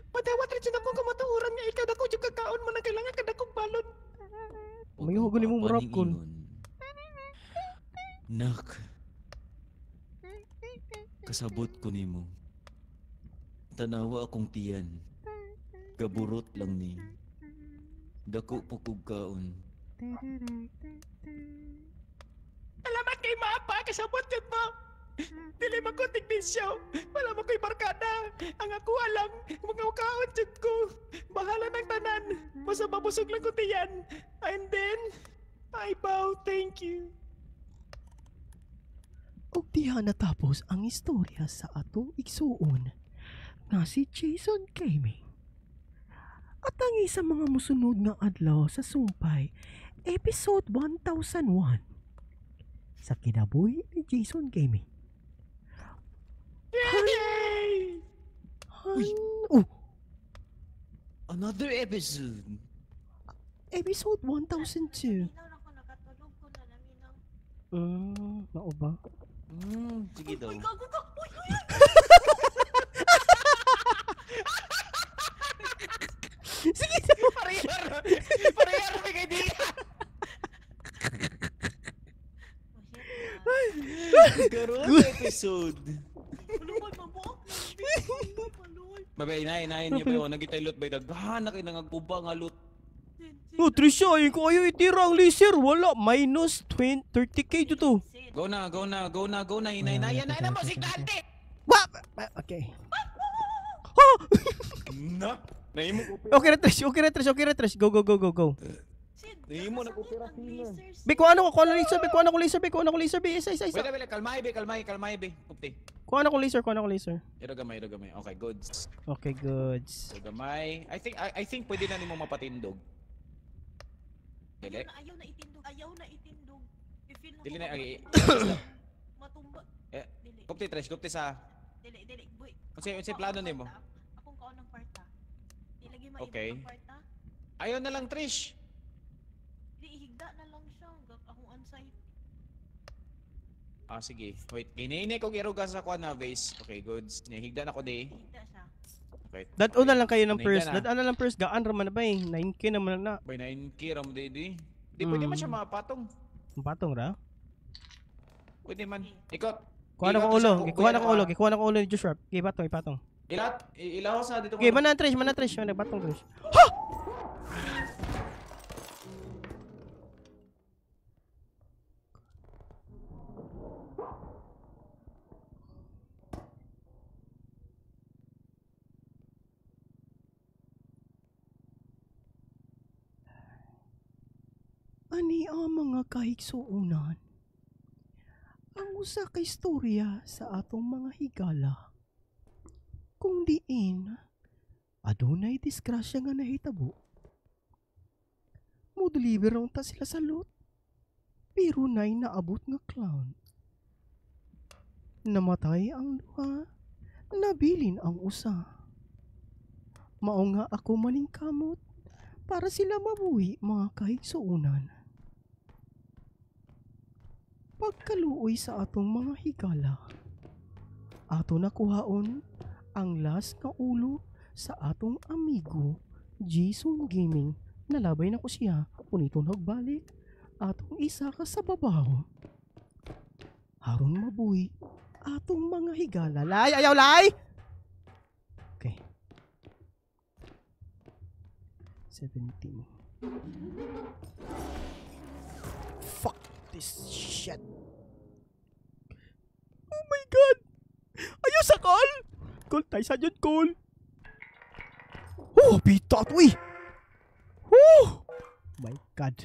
Padawat ra jud akong kamatuoran nga ikaw dako jud kakaon mo na kailangan ka dakong balon. Ug May ang hugo nimo papa murap ning kun. ingon, Nak, kasabot ko nimo. Tanawa akong tiyan. Gaburot lang ni. Dako po kog kaon. Salamat kay mapa, kasabot jud mo. Dili man ko tigbisyo. Wala man ko'y barkada. Ang ako lang, mga kaon jud ko. Bahala ng tanan. Basta mabusog lang ko tiyan. And then, I bow, thank you. Ug diha natapos ang istorya sa atong igsuon nga si Jason Gaming. At ang isa mga musunod nga adlaw sa sumpay, episode 1001. sa kinabuhi ni Jason Gaming. Yay! Uy. Oh. Another episode. Episode 1002. Mao ba? Sige daw. Uy, gago ka! Uy, uy, uy! Sige daw! Parehar kay di ka! Karon episode. Babay, inahin niya ba yun? Nagitay lot ba? Daghan na kayo nangagkuba nga lot. Oh, Trisha, ayun ko ayaw itira ang laser. Wala, minus 20, 30k dito. Go na, go na, go na, go na. Hinay, hinay, hinay na mo si Dante! Wa! Okay. Oh! Na! Nahimo ko. Okay na, Trish. Okay na, Trish. Okay na, Trish. Go, go, go, go, go. Nahimo na ko pera. Be, kuha na ko laser. Be, kuha na ko laser. Be, kuha na ko laser. Be, isa, isa, isa. Wait, wait, kalmay, be, kalmay, kalmay, be. Kupti. Kuha na ko laser, kuha na ko laser. Iro gamay, iro gamay. Okay, goods. Okay, goods. Iro gamay. I think pwede na nimo mapatindog. Dili. Ayaw na itindog. Ayaw na itindog. I-feel na Dili na ay matumba. Eh, kupti Trish, kupti sa. Dili, dili, boy. Unsa plano nimo? Akong kaon ng kwarta. Di lagi maibot okay. ang kwarta. Ayaw na lang, Trish. Di ihigda na lang siya akong anxiety. Ah, sige. Wait, ginihinay ko giruga sa kuan na base. Okay, goods. Nihigda na ko di. Higda siya. Okay. Dad-o na lang kayo ng purse. Nahigda na. Dad-o na lang purse. Gaan ra man na ba eh. 9k naman na. By 9k ra mo di di. Di pwede man siya mapatong. Mapatong ra? Pwede man. Ikot. Kuha na ko ulo. Kuha na ko ulo. Kuha na ko ulo ni Joshua. Okay, patong, ipatong. Ilat, ilaw sa dito. Okay, mana Trish, mana Trish. Mana batong Trish. Ha! Ani ang mga kahigsuonan? Ang usa ka istorya sa atong mga higala. Kung diin, adunay disgrasya nga nahitabo. Mo-deliver unta sila sa lot, pero nay naabot nga clown. Namatay ang duha, nabilin ang usa. Mao nga ako maningkamot para sila mabuhi mga kahigsuonan. Pagkaluoy sa atong mga higala, ato nakuhaon ang last nga ulo sa atong amigo Jason Gaming. Nalabay na ko siya, punito nagbalik atong isa ka sa babaw. Haron mabuhi atong mga higala. Lay, ayaw lay! Okay. 17. Fuck this shit. Oh my God! Ayaw sa call! Call tayo sa dyan, call! Oh, bita to eh! Oh! My God.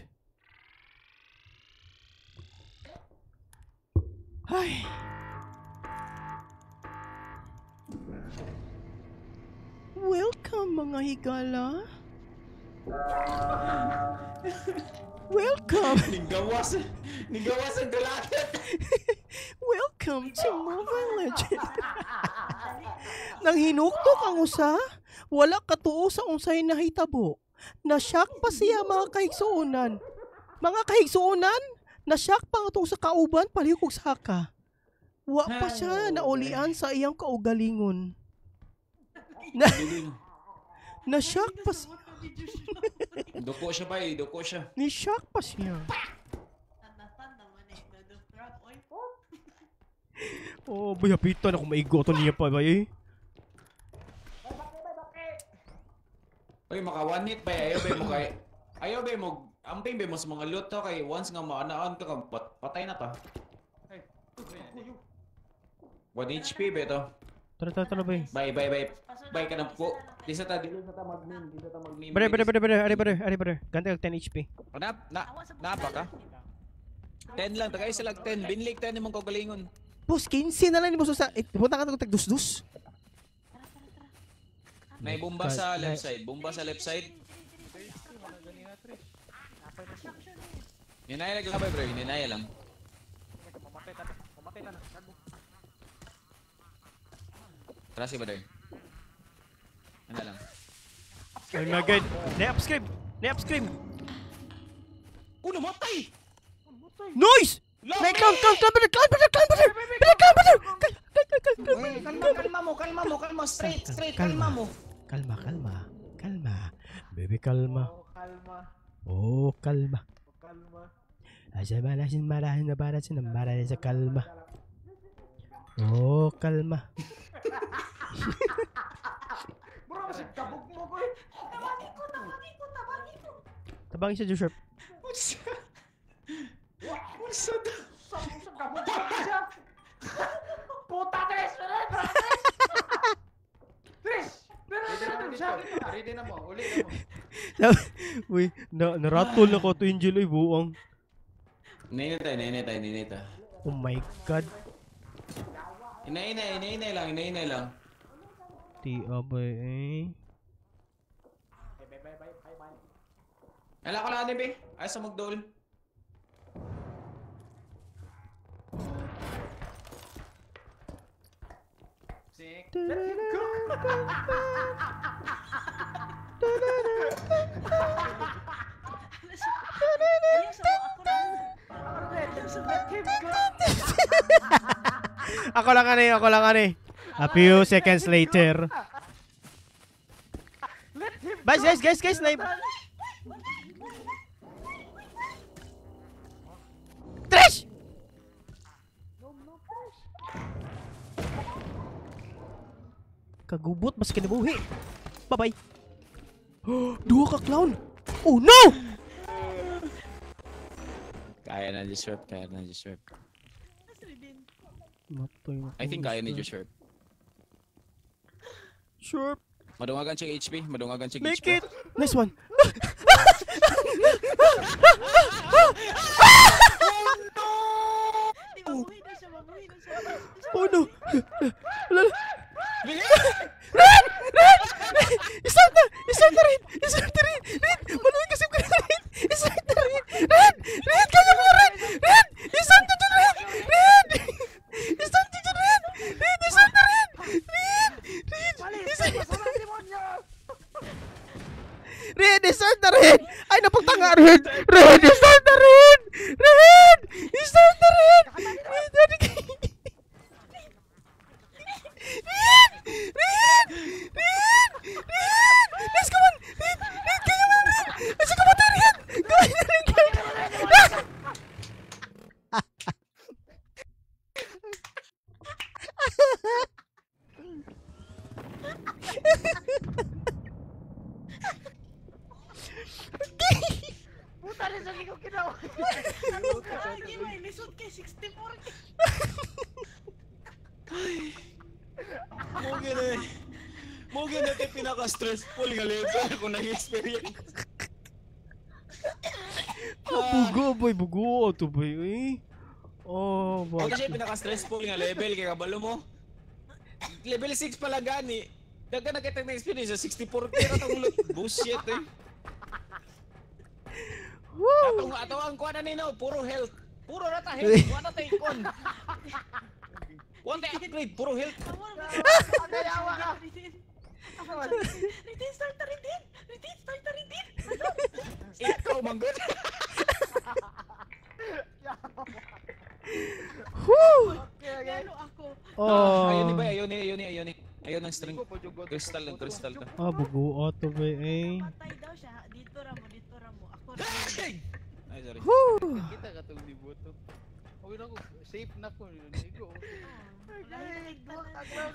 Ay! Welcome mga higala! Welcome! Ninggawas! Ninggawas ang galakat! Welcome to Mobile Legends! Nang hinuktok ang usa, wala katuo sa unsay nahitabo. Nashock pa siya mga kahigsuonan. Mga kahigsuonan, nashock pa atong sa kauban palihog og saka. Wa pa siya naulian sa iyang kaugalingon. Nashock pa siya. Duko siya ba eh, duko siya. Ni-shock pa siya. Oh, boy, hapitan ako maigo to niya pa ba eh. Oy, maka one hit ba ayaw ba mo kay ayaw ba mo amping ba mo sa mga loot to kay once nga maanaan ka patay na ta. 1 HP ba to? Tara tara tara bay. Bye bye bye. Bye ka na po. Di sa ta dili sa ta mag-meme, di sa ta mag-meme. Bare bare bare bare, ari bare, ari bare. Ganta 10 HP. Na na na pa ka? 10 lang tagay sila 10, binlik 10 imong kaugalingon. Boss, 15 na lang ni boss sa punta ka tag dus-dus. May bomba sa left side, bomba sa left side. Ninaya lang labay bro, ninaya lang. Patay ta. Pamatay ta na. Gago. Tara si Badoy. Ano lang. Oh my God. Na-upscribe. Na-upscribe. Oh, namatay! Noise! May clown, clown, clown, brother, clown, brother, clown, brother! Brother, clown, brother! Clown, Kalma, kalma mo, kalma mo, kalma. Straight, straight, kalma mo. Kalma, kalma. Kalma. Baby, kalma. Oh, kalma. Oh, kalma. Oh, kalma. Asa malasin marahin na para sa namara sa kalma. Oh, kalma. Bro, kasi kabog mo ko eh. Tawagin ko, tawagin ko, tawagin ko. Tabangin siya, Joshua. Unsa? Unsa da? Sa kabog mo siya. Puta, Tres! Tres! Tres! Ready na mo, uli na mo. Uy, naratol na ko to Angel, uy, buong. Inainay tayo, inainay tayo, inainay tayo. Oh my God. Inainay, inainay lang, inainay lang. Ti abay eh. Bye, bye, bye, bye, bye. Ala ko lang, be. Ay, sa magdol. Sick. Let him cook! Ayaw sa ako lang. Let him cook! Ako lang ani, ako lang ani. A few seconds later. Let him Guys, guys, guys, guys, na Trish! No, Trish! Kagubot, mas kinabuhi. Bye-bye. Duha ka clown! Oh no! Kaya na Joshua, kaya na Joshua. Matay na. I think kaya ni Joshua. Sure. Madungagan check HP, madungagan check Make HP. it! Nice one. Di mabuhi na siya, mabuhi na siya. Oh no! Wala. Red! Red! Start na! Start na rin! Start na rin! Red! Maluwi kasi ko na rin! Start na rin! Red! Red! Kaya mo na rin! Red! Start na dyan rin! Red! Start na dyan rin! Red! Start na rin! Red! Red! Start na Red! Start na rin! Ay, napagtanga! Red! Red! Start na rin! Red! Start na rin! Red! Red! Red! Red! Red! Red! Let's go on! Red! Red! Kaya mo na Red! Asa ka matay Red! Gawin na rin kayo! Puta rin sa ko ginawa. Ano ka? Hindi may lisod kay 64. Mo gina kay pinaka-stressful nga level kung nag-experience. Oh, bugo boy, bugo to boy eh. Oh, Mo bakit? kasi pinaka-stressful nga level kay kabalo mo. Level 6 pala gani. Daghan na kita na-experience sa 64k ra tong bullshit eh. Woo! Atong ato ang kuha na nino, puro health. Puro na ta health, kuha na tay kon. Kuha tay upgrade, puro health. Ayawa ka! Retain, start na rin din! Retain, start na rin din! Ikaw manggod. Woo! Lalo ako. Oh. Ayun ni bay, ayun ni, ayun ni, ayun ni. Ayun ang string. Crystal lang, crystal to. Ah, bugo to boy eh. Patay daw siya. Dito ra mo, dito ra mo. Ako ra. Ay, sorry. Woo! Kita ka tong niboto. Okay na ko, safe na ko. Nigo.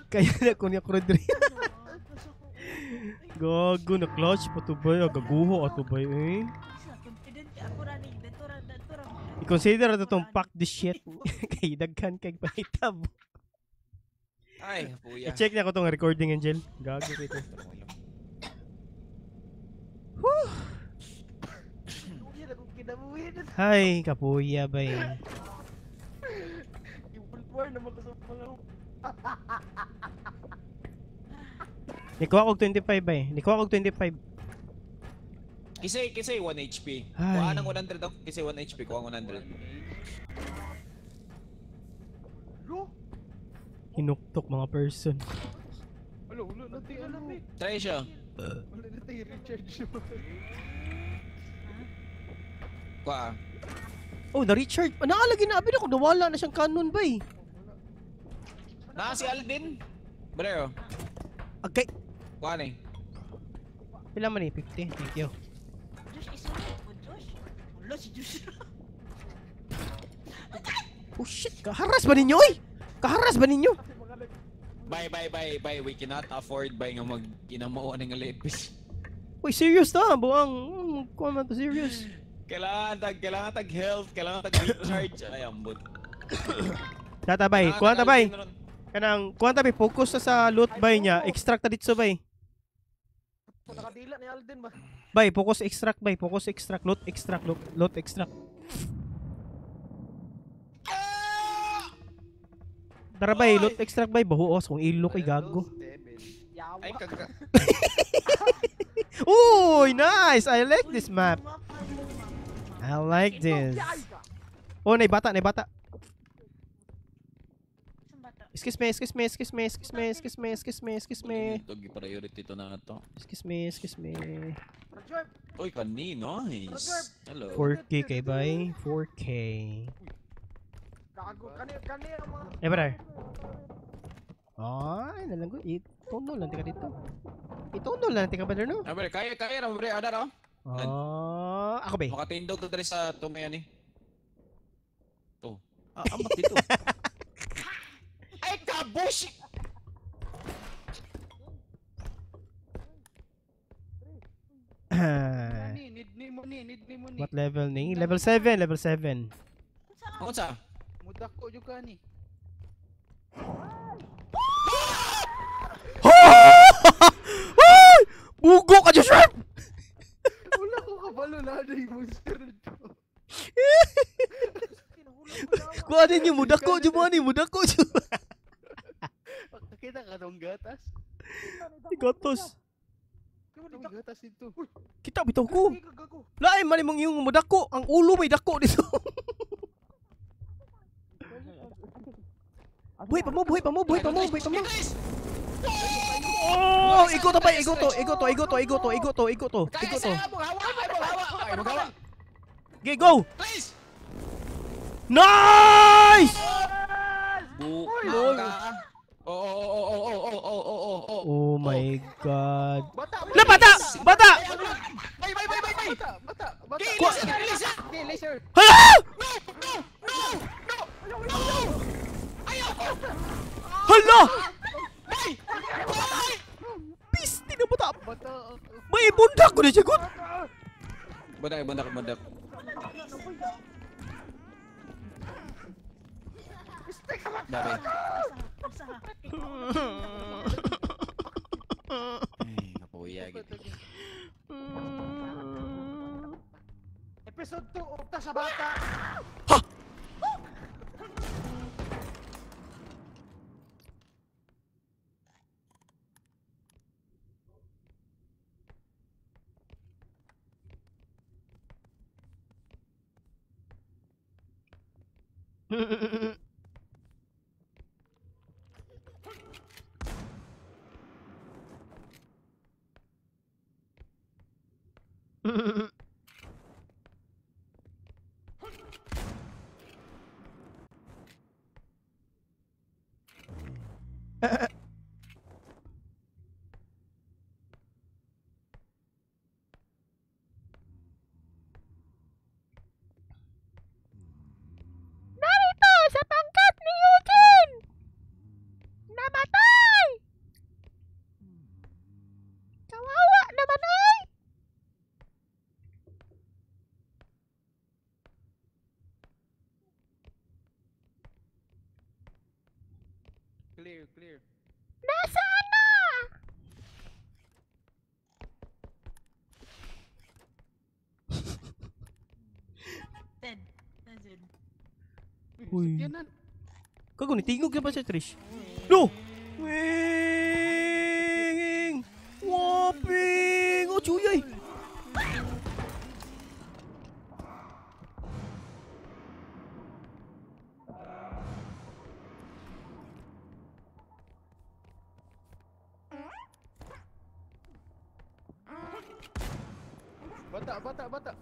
Kaya na ko niya Rodri. Gago na clutch pa to boy, gaguho ato boy eh. I-consider na tong pack this shit. Kay daghan kay pahitab. Ay, puya. I-check na ko tong recording Angel. Gago kito. Woo! Hi, kapuya bay. War naman ko sa mga Nikuha kog 25 bay. Nikuha kog 25. Kisay, kisay 1 HP. Ay. Kuha ng 100 ako. Kisay 1 HP, kuha ng 100. Hinuktok mga person. Wala, wala na tayo ano. Try siya. Wala na tayo recharge. Kwa. Oh, na Richard. Naalagi na abi na ko nawala na siyang canon ba eh. Na si Alden. Breo. Okay. Kwa ni. Pila man eh? 50. Thank you. Josh, isunod mo, Josh. Wala si Josh. Oh shit, kaharas ba ninyo oy? Kaharas ba ninyo? Bye bye bye bye. We cannot afford bye nga mag inamao ani nga lepis. Uy, serious ta, buang. Kuha man to serious. Kailangan tag health, kailangan tag recharge. Ay ambot. Tata bay, kuha ta bay. Kanang kuha ta bay, focus ta sa loot bay niya, extract ta dito bay. Nakadila ni Alden ba? Bay, focus extract bay, focus extract, loot extract, loot extract. Tara bay, loot extract bay, bahuos kung ilo kay gago. Ay kaga. Uy, nice. I like this map. I like this. Oh, nay bata, nay bata. Excuse me, excuse me, excuse me, excuse me, excuse me, excuse me, excuse me. Ito priority to na to. Excuse me, excuse me. Uy, kani, nice. Hello. 4K kay bay, 4K. Gago, kani kani ang mga Eh, brother. Ay, nalang ko. Itono lang tika dito. Itono lang tika brother no. Ah, bre, kaya kaya ra bre, ada ra. Oh, ako ba? Makatindog ka diri sa tumayan ni. To. Ah, ambak dito. Ay, kabushi. Ni need ni mo ni, need ni mo ni. What level ni? Level 7, level 7. Unsa? Mudako jud ka ni. Hoy! Bugo ka Joshua! Wala ko kabalo na na monster dito. Kuha ninyo, mudako jud mo ani, mudako jud. Kita ka tong gatas. Gatas. Tong gatas dito. Kita bitaw ko. Lain man imong yung mudako, ang ulo may dako dito. Buhi pa mo, buhi pa mo, buhi pa mo, buhi pa mo. Oh, igo to pa, igo to, igo to, igo to, igo to, igo to, igo to, igo to. Okay, go. Please. Nice! Oh. Oh my god. La bata! Bata! Bay bay bay bay bay. Bata, bata. Laser. Hala! No, no, no, no, no. Ayaw ko. Hala! Bay! Bay! Pisti na bata. Bata. May bundak ko na siya gud. Bundak, bundak, bundak. Dami. Ay, kapuya gid. Episode 2, ukta sa bata. Ha! Narito sa pangkat ni Eugene! Namatay! Kawawa naman oy! Clear, clear. Nasaan na? Ted. Nazun. Uy. Sakyanan. Kago, nitingog na ba siya, Trish? No! Wing! Waping! Oh, chuyay! Bata, bata, bata.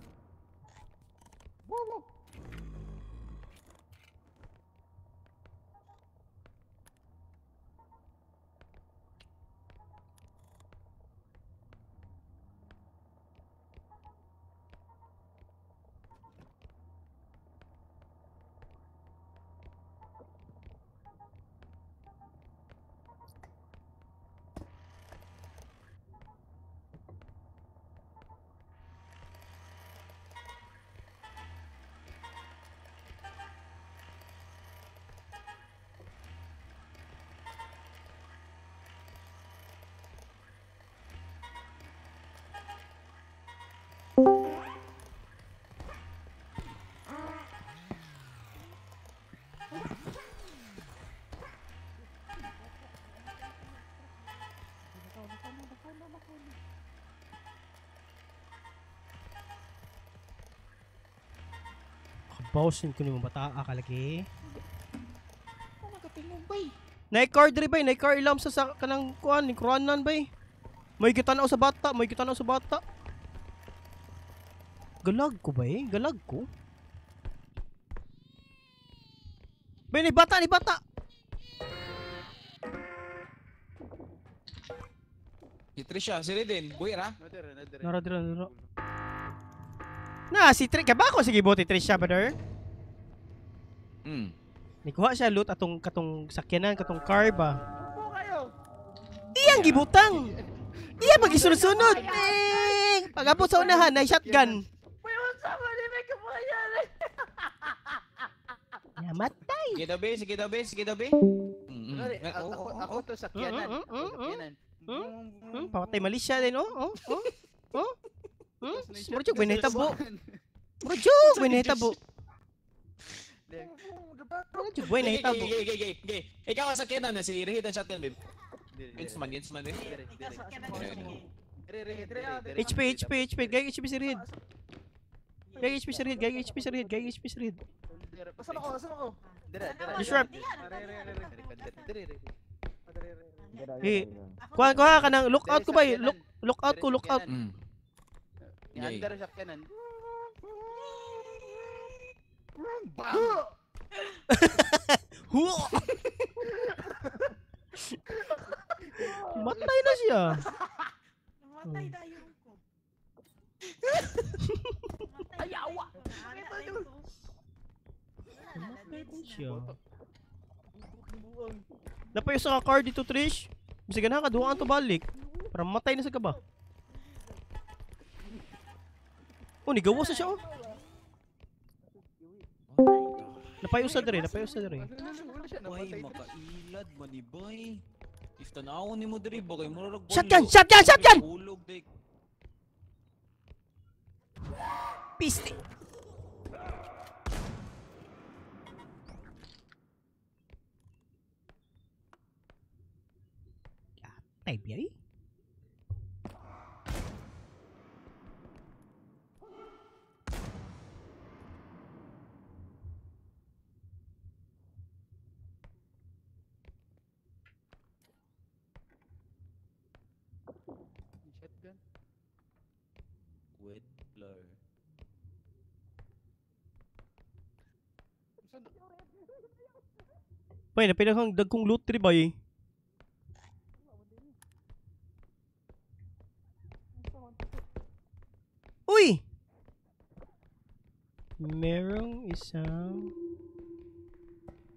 Wow, wow. Kabawasin ko ni mga bata kalagi. Nakatingog bay. Naikar diri bay, naikar ilam sa kanang kuan ni kuanan bay. May gitanaw sa bata, may gitanaw sa bata. Galag ko bay, galag ko. Bay ni bata, ni bata. Si Trisha, si Reden, buhi ra. Nara dira, nara. Na si Trish, kaba ko sige bote Trisha brother. Nikuha siya loot atong katong sakyanan, katong car ba. Iyang gibutang. Iya magisunod-sunod. Eh, pag-abot sa unahan na shotgun. Namatay. Sige daw be, sige daw be, sige daw be. Ako to sakyanan. Pamatay mali siya din, oh, oh, oh. Murag may nahitabo. Murag may nahitabo. Murag may nahitabo. Gay. Ikaw ang sakyanan na si Rehid ang shotgun, babe. Gets man eh. HP, HP, HP. Gay HP si Rehid. Gay HP si Rehid, gay HP si Rehid, gay HP si Rehid. Asan ako? Asan ako? Disrupt. Hey, kuha kuha ka nang look out ko ba? Look out ko, look out. Andar sa kanan. Matay na siya. Matay tayo ko. Ayawa. Matay din siya. Napayo sa car dito, Trish. Bisag na ka, duha to balik. Para matay na sa kaba. Oh, nigawas na siya, oh. Napayo sa dere, napayo sa dere. Bay, makailad man ni bay. If tanawon nimo diri ba kay murag shotgun, shotgun, shotgun. Hulog dik. Piste. Ay, biyay. Shotgun. Wedler. Bay, napinakang dagkong loot tree bay. Uy! Merong isang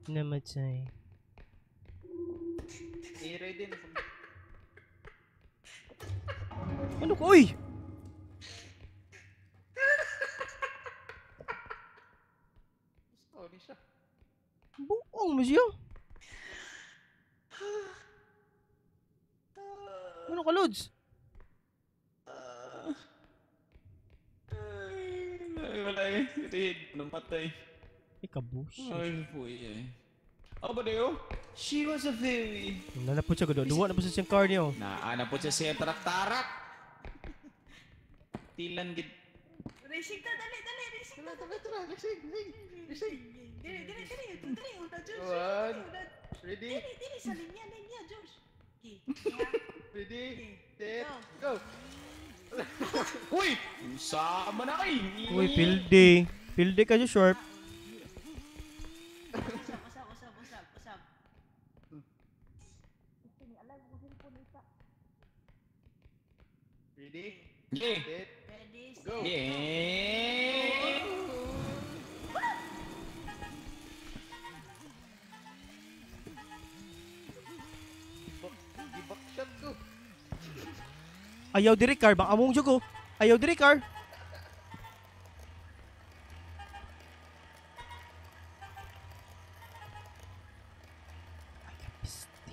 namatay. Ano ko? Uy! Sorry siya. Buong mo siya. Ano ka, Lods? Ay, wala eh. Red, namatay. Ay, kabus. Ay, boy eh. Oh, ba dayo? She was a fairy. Nanapot siya, duwa na po sa siyang car niyo. Naana po siya siya tarak-tarak. Tilan gid. Racing ta, dali, dali, racing ta. Tara, tara, racing, racing, racing. Dili, dili, dili, dili, una, Josh. One. Ready? Dili, dili, sa linya, linya, Josh. Okay. Ready, set, go. Uy! Sama na kay! Uy, pildi. Pildi ka dyan, Sharp. Usab, usab, usab, usab, usab. Ready? Yeah. Set, Ready, go! Yeah. Gibak shot ko. Ayaw diri car, baka among jugo. Ayaw diri car. Ay, kapisti.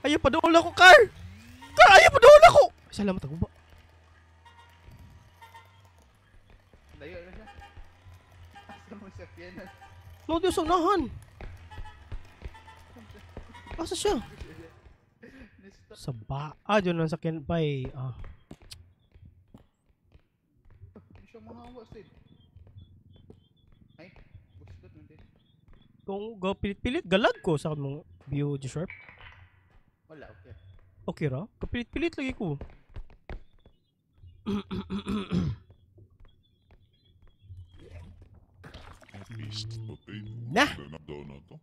Ayaw pa doon ako, car! Car, ayaw pa doon ako! Salamat ako ba? Layo na siya. Asa mo sa piano? No, Diyos, unahan! Asa siya? Sa ba? Ah, doon lang sa sakyan pa eh. Ah. Hindi siya mahawa, Sid. Ay, bustot man din. Kung go pilit-pilit, galag ko sa mong view, G-Sharp. Wala, okay. Okay ra? Kapilit-pilit lagi ko. Na! Na! Na to.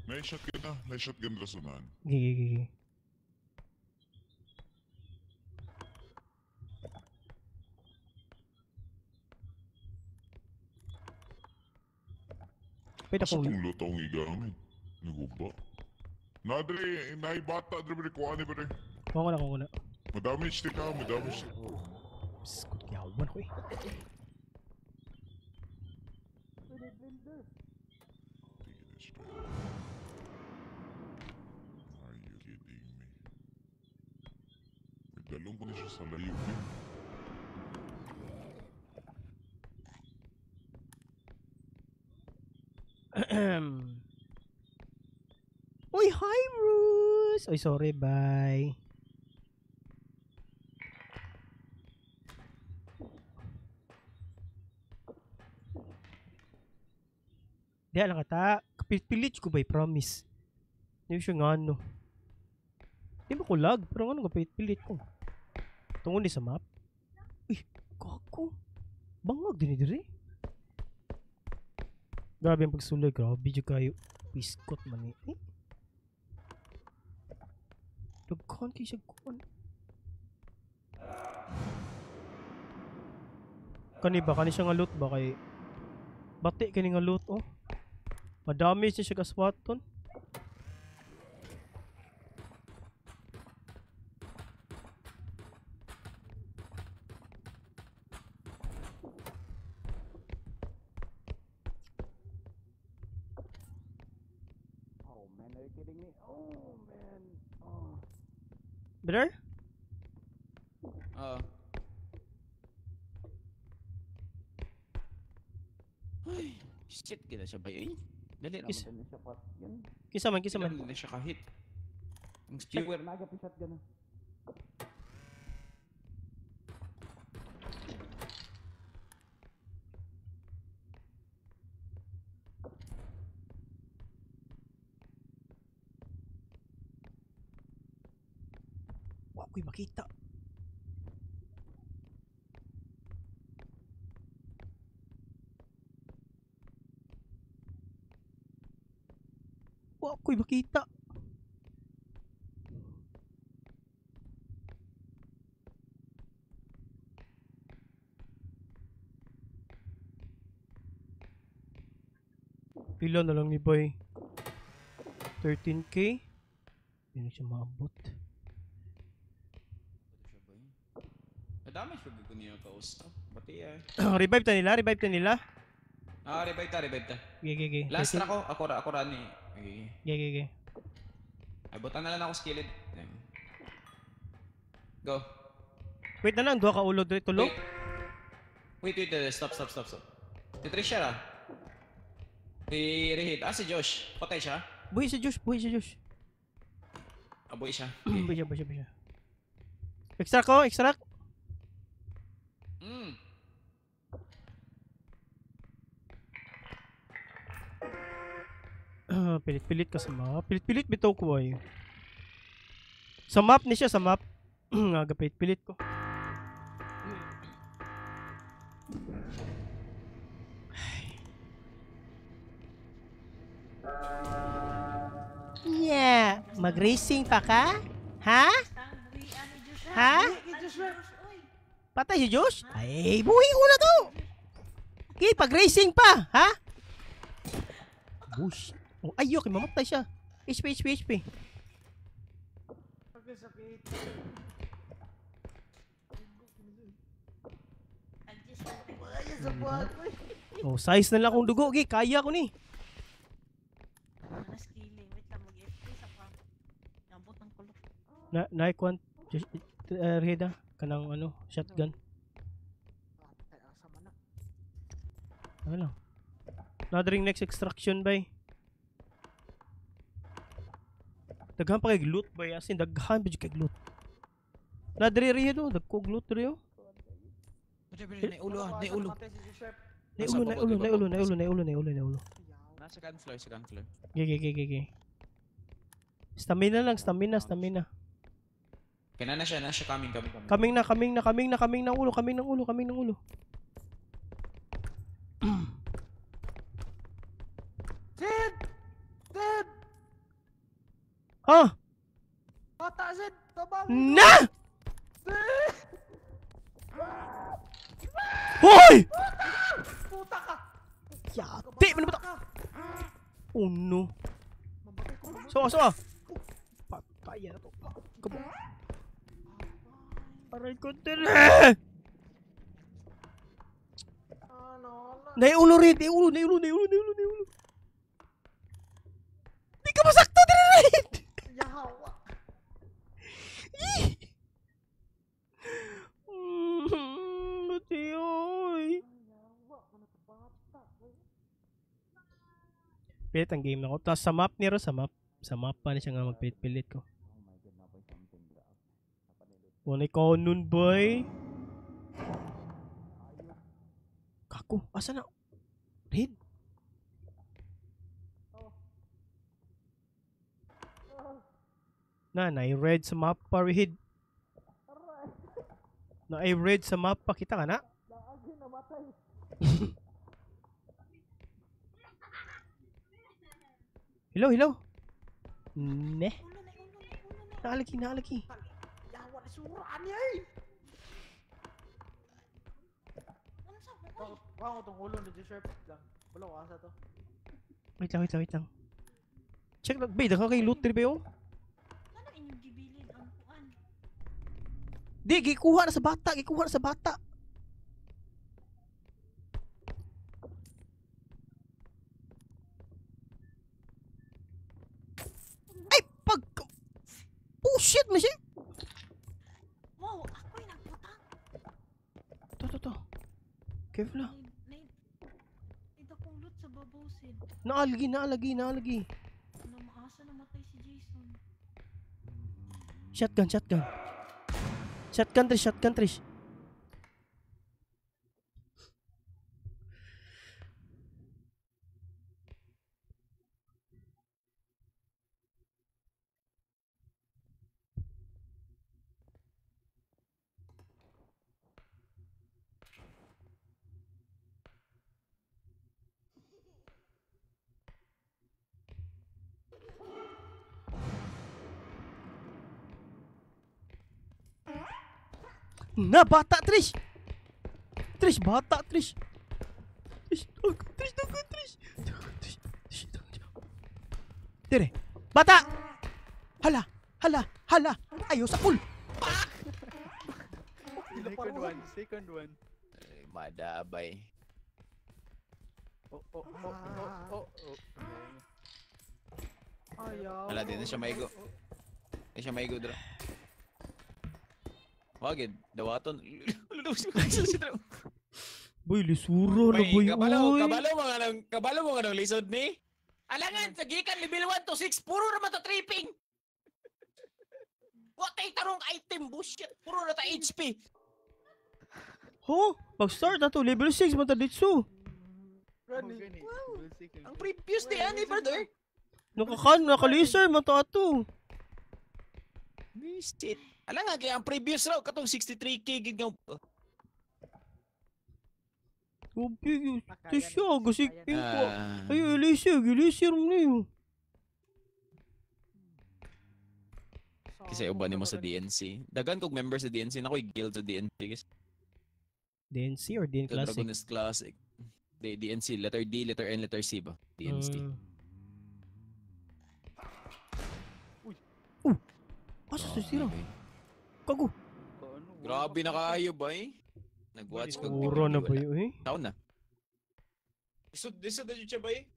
Na-shotgun na. Na-shotgun rasunan. Gigi, gigi. Pwede Asa akong... tong luto ang igamit? Naguba. Na dre, naibata dre bre kuha ni bre. Kuha ko na, Madamage di ka, madamage di ka. Psst, kutyawan ko eh. Are you kidding me? Nagdalong ko na siya sa layo eh. Uy, hi Bruce! Uy, sorry, bye. Di lang kata, kapilit-pilit ko ba, promise. Hindi siya nga ano. Di ba ko lag, pero ano kapilit-pilit ko. Tungo ni sa map. Uy, kako. Bangag din dire. Grabe ang pagsulay, grabe dyan kayo. Biskot man eh. Daghan kay siya kuan. Kani ba? Kani siya nga loot ba? Kay bati kani nga loot oh. Madami siya siya kaswaton. Oh man, are you kidding me? Oh man. Oh. Brother? Oo. Ay, shit gina siya ba yun? Dali naman na siya pat. Yan. Kisa man, kisa man. Dali na siya kahit. Ang skewer na agad shotgun na. Wa ko'y makita. Wa ko'y makita. Pila na lang ni Boy? 13K? Hindi na siya maabot. Nadamage pag ko niya kausap. Bati eh. Revive ta nila, revive ta nila. Ah, revive ta, revive ta. Ge, ge, ge. Last na ko, ako ra ni. Okay. Ge, ge, ge. Ay, butan na lang ako skilled. Go. Wait na lang, duha ka ulo diri tulo. Wait, wait, wait, stop, stop, stop, stop. Si Trisha ra. Si Rehid. Ah, si Josh. Patay siya? Buhi si Josh, buhi si Josh. Ah, buhi siya. Buhi siya, buhi siya, buhi siya. Extract ko, extract. Pilit-pilit ka sa map. Pilit-pilit bitaw ko ay. Sa map ni siya, sa map. Nga pilit-pilit ko. Yeah, mag-racing pa ka? Ha? Ha? Patay si Josh? Ay, buhi ko na to. Okay, pag-racing pa, ha? Bush. Oh, ayok, mamatay siya. HP, HP, HP. Oh, size na lang akong dugo. Okay, kaya ko ni. Na, naikuan, Reda, kanang ano, shotgun. Ano lang. Another next extraction, bay. Daghan pa kay loot bay, as in daghan pa kay loot. Nadri riyo do, dagko loot riyo. Nay ulo, nay ulo. Nay ulo, nay ulo, nay ulo, nay ulo, nay ulo, nay ulo, nay ulo. Nasa second floor, second floor. Ge, ge, ge, ge. Stamina lang, stamina, stamina. Kaya na siya, coming, coming, coming. Coming na, coming na, coming na, coming ng ulo, coming ng ulo, coming ng ulo. Dead! Dead! Ha? Bata, Zed! Tabang! Na! Hoy! Puta ka! Yati! Ano ba ito? Oh no. Sawa, sawa! Patay na to. Kabo. Aray ko dili! Naiulo rin! Naiulo! Naiulo! Naiulo! Naiulo! Naiulo! Di ka masakto dili rin! Yahawa! Buti oy! Pilit ang game na ko. Tapos sa map niro, sa map. Sa map pa na siya nga magpilit-pilit ko. Wala ikaw nun, boy. Kako, asa na? Red? Na, na-red sa map pa, Red. Na-red sa map pa. Kita ka na? Hello, hello. Ne. Naalagi, naalagi. Wow, itong ulo ni Joshua lang. Wala ko asa to. Wait lang, wait lang, wait lang. Check lang. Babe, daghan kay loot diri ba yo? Ano inyong gibilin ang kuan? Di, gikuha na sa bata, gikuha na sa bata. Ay, pag... Oh shit, man siya. Wow, ako'y nagputang. To, to, to. Careful lang. Ito kong loot sa babaw, Sid. Naalagi, naalagi, naalagi. Ano, maasa namatay si Jason. Shotgun, shotgun. Shotgun, Trish, shotgun, Trish. Na, bata, Trish! Trish, bata, Trish! Trish, dog, Trish, dog, Trish! Trish, Trish, dog, Dire! Bata! Hala! Hala! Hala! Ayaw sa pool! Second one, second one. Ay, madabay. Oh, oh, oh, oh, oh, oh. Ayaw. Wala, di na siya maigo. Di siya maigo, dra. Wagid, dawaton. Boy, lisura na boy. Kabalo, Oy. kabalo mo nga nang lisod ni. Alangan, sa gikan level 1 to 6, puro naman to tripping. Wa tay tarong item bullshit, puro na ta HP. Ho, pag-start na to, level 6 man ta ditso. Wow. Ang previous ni ani brother. Nakakan, nakalaser man to ato. Shit. Alangan kay ang previous raw katong 63K gid nga. Grabe, Tisha, gasik ko. Ah. Ay, Elysir, Elysir mo na yun. Kasi uban nimo sa DNC. Dagan kog member sa DNC na ko'y guild sa DNC guys. DNC or DN The Classic? Dragon Nest Classic. D DNC, letter D, letter N, letter C ba? DNC. Uy. Asa sa sira? Kago. Grabe na kayo ba eh? Nag-watch ko. Ura na ba yun eh? Taon na. Lisod, lisod na yun siya ba eh?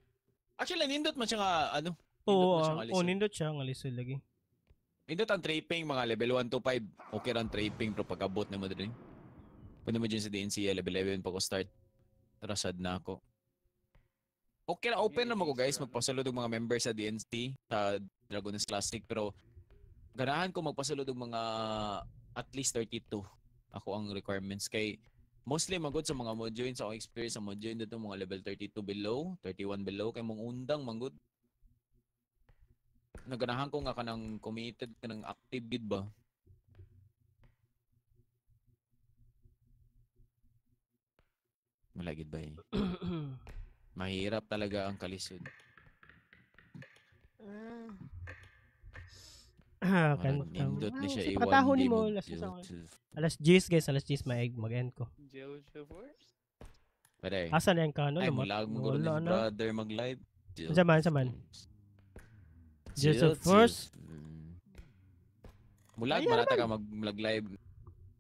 Actually, nindot man siya nga, ano? Oo, Nindot man siya nga oh, lisod. nindot siya nga lisod lagi. Nindot ang tripping, mga level 1 to 5. Okay ra ang tripping, pero pag-abot na mo din. Pwede mo dyan sa DNC, level 11 pag start. Rasad na ako. Okay na, open na mo ko guys. Magpasalud og mga members sa DNC, sa Dragon Nest Classic, pero ganahan ko magpasalud og mga at least 32. Ako ang requirements kay mostly magod sa mga mo join sa akong experience sa mo join dito mga level 32 below, 31 below kay mong undang manggod. Naganahan ko nga kanang committed kanang active gid ba. Wala gid ba eh. Mahirap talaga ang kalisod. Ah, Parang kanta. nindot ni siya Sa i-one pakatahon game nimo, og alas Joseph. alas 10 guys, alas 10 mag-end ko. Joseph first. Pwede. Asa na yung kano? Ay, mulag mo guro ni Wala na. brother mag-live. Unsa man, unsa man? Joseph first. Mulag, Kaya marata naman. ka mag-live.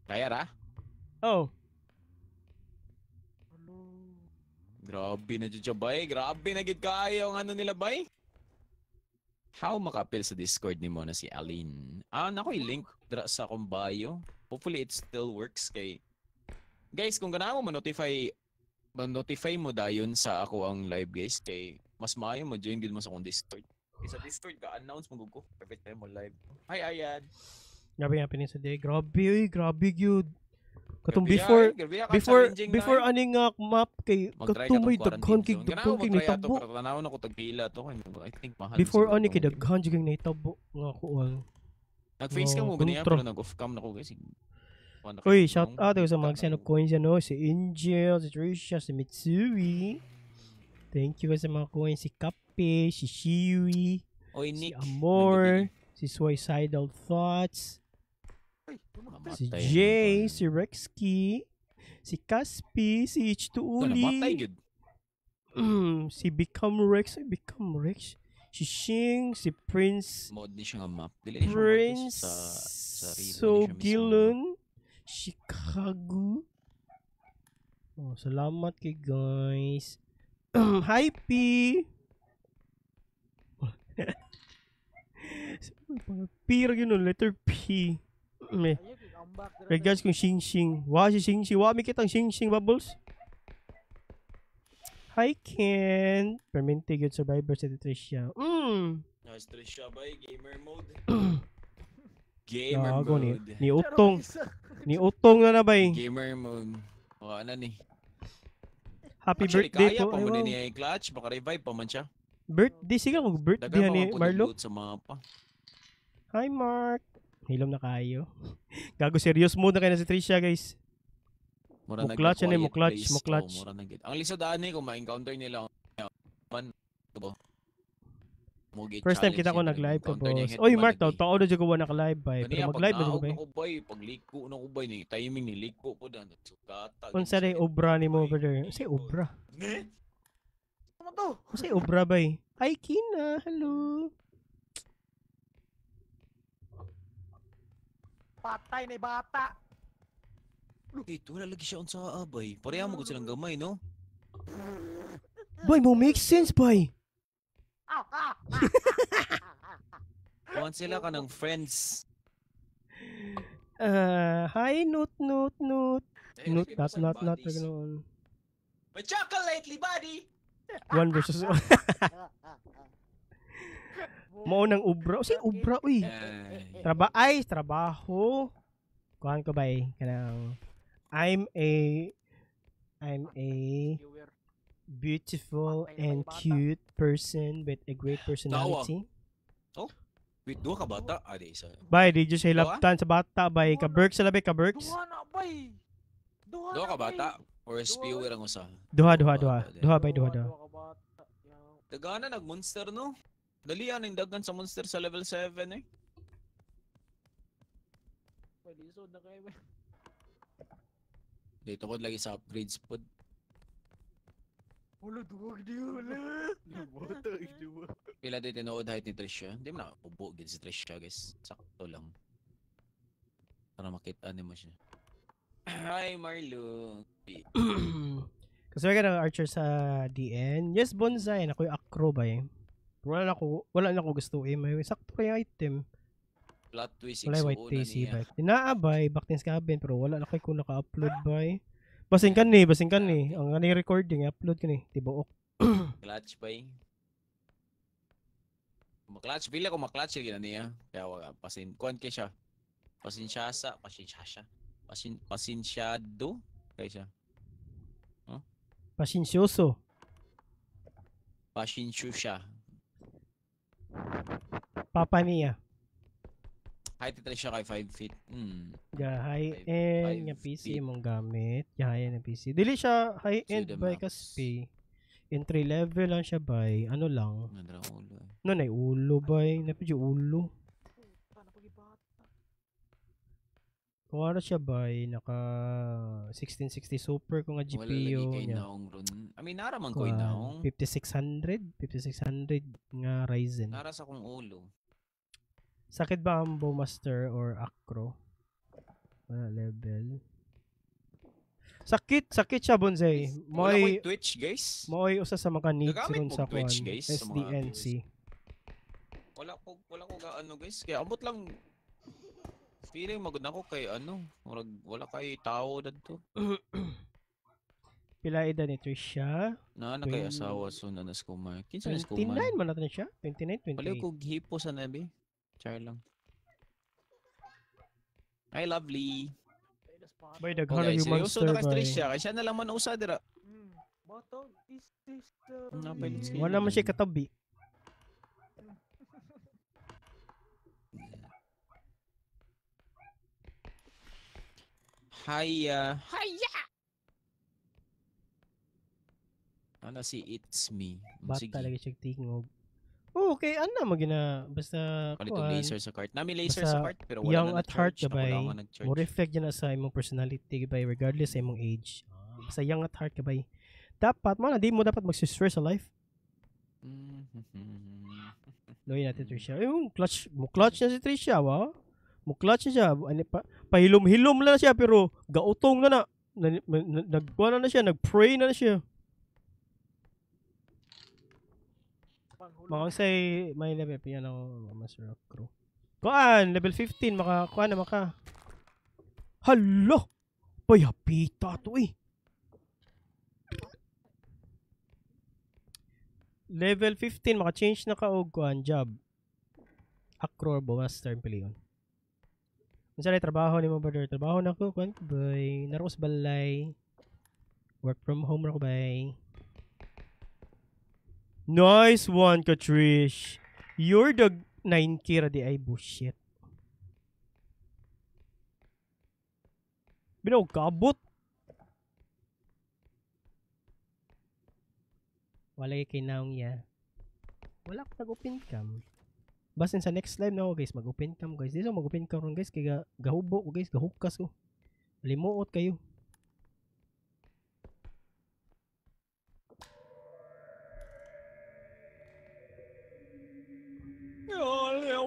Kaya ra? Oh. Grabe na jud siya, bay. Grabe na gid kaayo ang ano nila, bay. How maka-appeal sa Discord ni mo na si Aline? Ah, nako link dra sa akong bio. Hopefully it still works kay guys, kung ganahan mo ma-notify mo dayon sa ako ang live guys kay mas maayo mo join gid mo sa akong Discord. Kay sa Discord ka announce mo gud ko every time mo live. Hi Ayan. Grabe nga pinis sa day. Grabe oy, grabe gyud. Katong Grabe, before ay, grabe, ah, before ka-challenging na, before eh. ani nga map kay Mag-try katong ka may tong daghan quarantine kay zone. daghan Ganahan kay mo mag-try ato nitabo. pero tanaw na ko tagpila to. I think mahal Before siguro ani kay tong game. daghan jud kay nahitabo nga kuan. Nag-face cam Oh, mo ganyan kontra. pero nag-off cam na ko guys. Kuha na Uy, kayo shout ng out sa mga tanong. send coins ano, si Angel, si Trisha, si Mitsui. Thank you sa mga coins, si Kape, si Shiwi, Oy, si Nick. Amor, si Suicidal Thoughts, si Mamatay Jay, na si Rexky, si Caspi, si H2 Ito, namatay Uli, gyud. si Become Rex, ay Become Rex, si Shing, si Prince, Mod ni siya nga map. Dili ni siya mod Prince sa real ni siya mismo. Sogilon, Chicago. Oh, salamat kay guys. Hi, P. P ra gyud no, letter P. Eh. Regards kung Xing Xing. Wa si Xing Xing. Wa mi kitang Xing Xing bubbles. Hi Ken. Permente good survivor sa Tricia. Nice Trisha bay gamer mode. Gamer Gago ni mode. ni utong. Ni utong na na bay. Gamer mode. O ano ni. Happy Actually, birthday kaya po. pa Ay, mo wow. ni niya i-clutch. Baka revive pa man siya. Birthday sige kung birthday Dagan pa ni man po Marlo. nag-loot sa mapa. Hi Mark. Hilom na kayo. Gago serious mode na kayo na si Tricia guys. Mura Mo clutch nagka ano, mo quiet clutch, place. mo clutch. Oh, mura na gid. Ang lisod ani kung ma-encounter nila man to. Mo gi First time challenge kita ko nila, nag-live ka encounter niya boss. yung Oy hitman Mark, lagi. taw tao na jud ko wa naka-live bay. Kaniya, Pero pag mag-live na jud ko naog bay. na ko bay, pagliko na ko bay ni timing ni liko po dan sugata. Unsa day obra nimo brother? Unsay obra? Ne? Ano to? Unsay obra bay? Hi Kina, hello. Patay na bata. Dito, wala lagi siya unsa abay. Pareha mo gud silang gamay, no? Boy, mo make sense boy. Kuhan sila ka ng friends. Hi, note note note. Eh, Note lagi not pa sa not not bodies. ganoon. May chocolately body. 1 versus 1. Mao nang ubra. O, si ubra uy. Ay, trabaho. Kuhan ko ba eh. Kanang, I'm a beautiful and cute person with a great personality. Oh? Wait, duha ka bata? Ah, di isa. Bay, di dyan siya hilabtan sa bata. Bay, ka-Berks sa labi, ka-Berks. Duha na, bay. Duha ka bata? Or spewer ang usa? Duha. Duha, bay, duha. Dagana nag-monster, no? Dalian ang dagan sa monster sa level 7, eh. Pwede, na kayo, bay. Dito ko lagi sa upgrades pod. Wala, duwag di wala. Pila di tinuod height ni Trisha. Hindi mo na ubo gid si Trisha, guys. Sakto lang. Para makita ni mo siya. Hi, Marlo. Kasi ka ng archer sa DN. Yes, bonsai. Nakoy acro ba eh. Wala na ako gusto eh. May sakto kaya item. Plot twist. Wala white TC ba. Tinaabay. Back din cabin. Pero wala na kayo kung naka-upload ba eh. Basin ka ni. Ang ani recording, upload ka ni. Tibuok. Clutch ba eh? Maklutch. Pila ko maklutch yun na niya. Kaya wala. Kuhan kay siya. Pasinsyasa. Pasinsyado. Kaya siya. Huh? Pasinsyoso. Pasinsyo siya. Papa niya. Height ito siya kay 5 feet. Yeah, high-end nga PC mong gamit. Yeah, high-end nga PC. Dili siya high-end by kasi entry level lang siya by ano lang. Nandra ulo eh. No, nay ulo by. Napidyo ulo. Kung ano siya by naka 1660 Super ko nga GPU. Wala lagi kay naong ron. I mean, nara man ko'y naong. 5600 nga Ryzen. Nara sa kong ulo. Sakit ba ang Bowmaster or Acro? Wala level. Sakit siya bonsai. Wala ko'y Twitch, guys. Maoy usa sa mga needs ron sa Twitch, guys, SDNC. Wala ko gaano, guys. Kaya ambot lang feeling magud ako kay ano, wala kay tao dadto. Pila edad ni Trisha? Na kay asawa soon na Kumar. Kinsa na Kumar? 29 man natin siya. 29, 28. Baliw ko hipo sa nabi. Char lang. Ay, lovely. Bay, daghan na yung monster, bay. Seryoso na kay Trisha. Kaya siya na lang man usa dira. Wala man siya katabi. Hiya. Hiya! Ano si It's Me? Bata lagi siya tingog. Oh, okay, ano magina basta kuan. Laser sa cart. Nami laser sa cart pero wala young na at heart ka bay. Mo reflect na sa imong personality bay regardless sa imong age. Basta young at heart ka bay. Dapat mo na di mo dapat mag-stress sa life. Loy natin Trisha. Yung clutch, mo clutch na si Trisha, wa. Mo clutch na siya. Ano pa, pahilom-hilom na siya pero gautong na na. Nagkuan na siya, nagpray na siya. Mga say may level pa yan ako Master Acro. Kuan, level 15 maka kuan na maka. Hala! Payapita to eh. Level 15 maka-change na ka og kuan job. Acro or Bowmaster ang piliyon. Unsa lay trabaho nimo brother? Trabaho na ko kuan bay. Naro sa balay. Work from home ra ko bay. Nice one, Katrish. You're the 9K ra di ay bullshit. Binaw kabot. Wala kay naong ya. Wala ko nag-open cam. Basin sa next live na ako guys, mag-open cam guys. Dito mag-open cam ron guys kay gahubo ko guys, gahukas ko. Limuot kayo.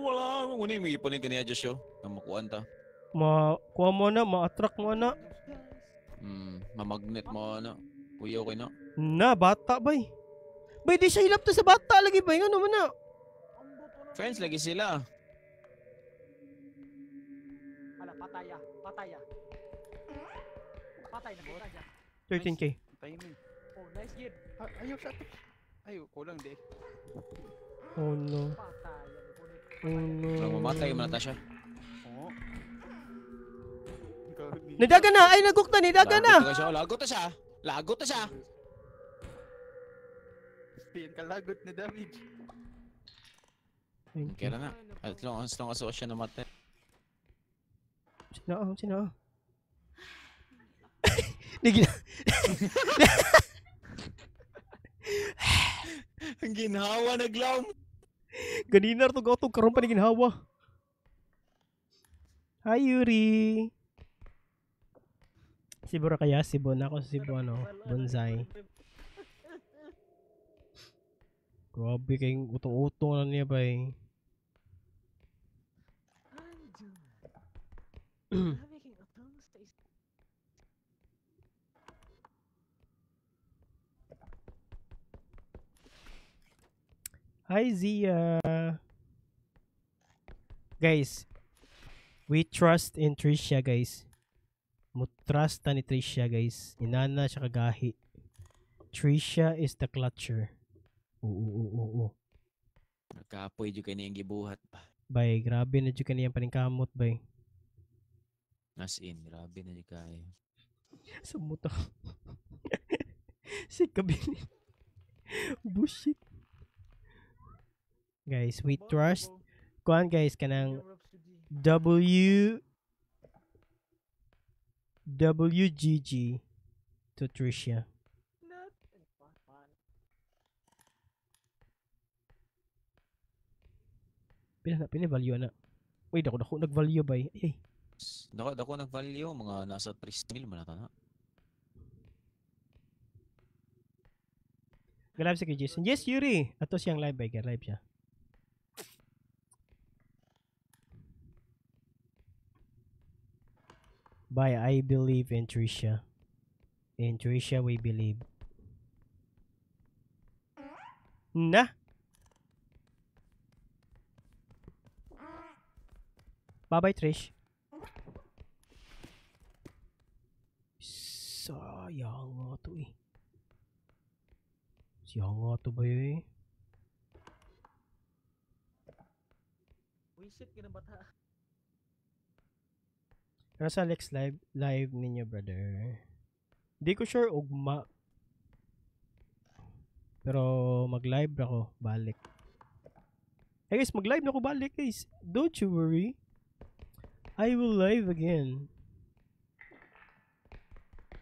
Wala akong kunin. May ipunin ka niya, Joshua. Na makuan ta. Makuha mo na, ma-attract mo na. Mamagnet mo na. Kuya, okay na. Na, bata bay. Bay, di siya hilap to sa bata lagi bay. Ano man na? Friends, lagi sila. Ala, pataya. Pataya. Patay na, pataya. 13K. Oh, nice gid. Ayaw sa to. Ay, kulang di. Oh no. Oh no. Parang mamatay man na siya. Oo. Nidaga na! Ay, nagukta! Nidaga na! Lagot na siya! Lagot na siya! Yan kalagot na damage. Kaya na. At long as long as siya namatay. Sino? Sino? Nigina. Ang ginhawa naglaom. Ganina to gautog karon pa ni ginhawa. Hi Yuri. Cebu ra kaya Cebu na ako sa Cebu ano, bonsai. Grabe kayong utong-utong na niya bay. Hi Zia. Guys, we trust in Trisha guys. Mutrust ta ni Trisha guys. Inana siya kagahi. Trisha is the clutcher. Oo. Nagkapoy jud kay niyang gibuhat ba. Bay, grabe na jud kaniyang paningkamot bay. As in, grabe na jud kayo. Sumuto. Si kabili. Bullshit. Guys, we trust. Kuan guys kanang WGG to Trisha. Pila na pila value na. Wait, dako nag-value bay. Ay. Dako nag-value mga nasa 3 mil man na. Ga-live si kay Jason. Yes, Yuri. Ato siyang live bay, ga-live siya. Bye, I believe in Trisha. In Trisha we believe. Na. Bye-bye, Trish. Sayang nga to eh. Sayang nga to ba yun eh? Wisit ka na bata. Pero sa Alex live ninyo, brother. Di ko sure ugma. Pero mag-live ako, balik. Hey guys, mag-live na ako balik guys. Don't you worry. I will live again.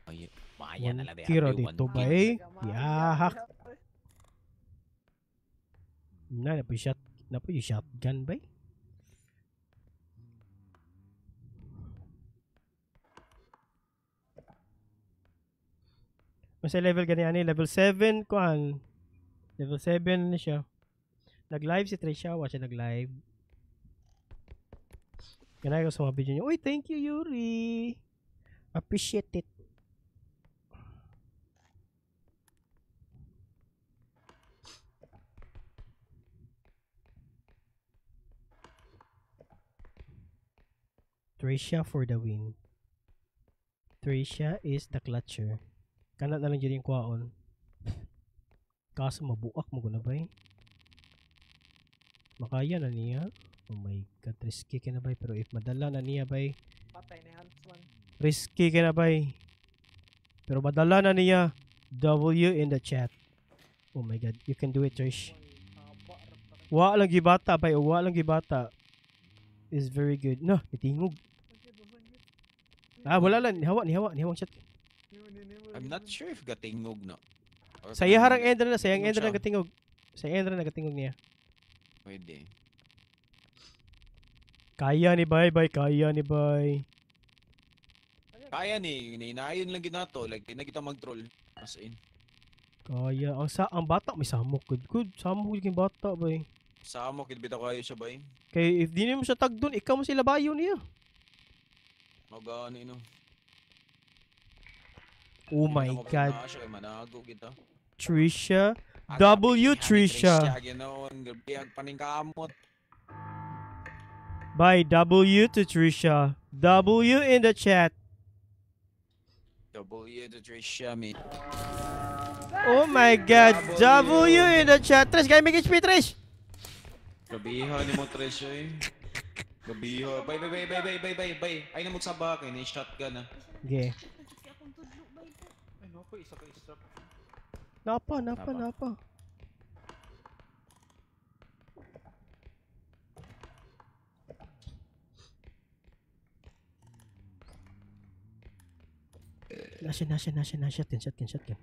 Ay, maya na lang. Kira dito ba eh? Yahak. Na, napoy shotgun ba eh? Masa level gani ani, level 7 kuan. Level 7 na siya. Nag-live si Trisha, wa siya nag-live. Ganay ko sa mga video niyo. Uy, thank you Yuri. Appreciate it. Trisha for the win. Trisha is the clutcher. Kana na lang dyan yung kwaon. Kaso mabuak mo na ba eh? Makaya na niya. Oh my god, risky ka na ba eh? Pero if madala na niya ba eh? Patay na Huntsman. Risky ka na ba eh? Pero madala na niya. W in the chat. Oh my god, you can do it, Trish. Wa lang gibata ba eh? Wa lang gibata. Is very good. No, itingog. Ah, wala lang. Nihawa chat. I'm not sure if gatingog na. Sa iharang ender na, sa iyang ender na gatingog. Sa ender na gatingog niya. Pwede. Kaya ni bye bye, kaya ni bye. Kaya ni, inayon lang ginato, like di na kita mag-troll. As in. Kaya ang bata may samok good good, samok yung bata bay. Samok gid bitaw kayo siya bay. Kay if di mo siya tag dun, ikaw mo sila bayo niya. Magani no. Oh my god. Manago kita. Trisha. W Trisha. Bye W to Trisha. W in the chat. W to Trisha me. Oh my God. W in the chat. Trish, kaya may HP, Trish. Gabiha ni mo, Trish, eh. Gabiha. Bye, bye, bye, bye, bye, bye, bye, bye. Ay, namog sa bakay. Ni shotgun, ah. Okay. Ay, no po, isa ka strap. Napa, napa, napa. Nasya, nasya, nasya, nasya. Shotgun, shotgun, shotgun.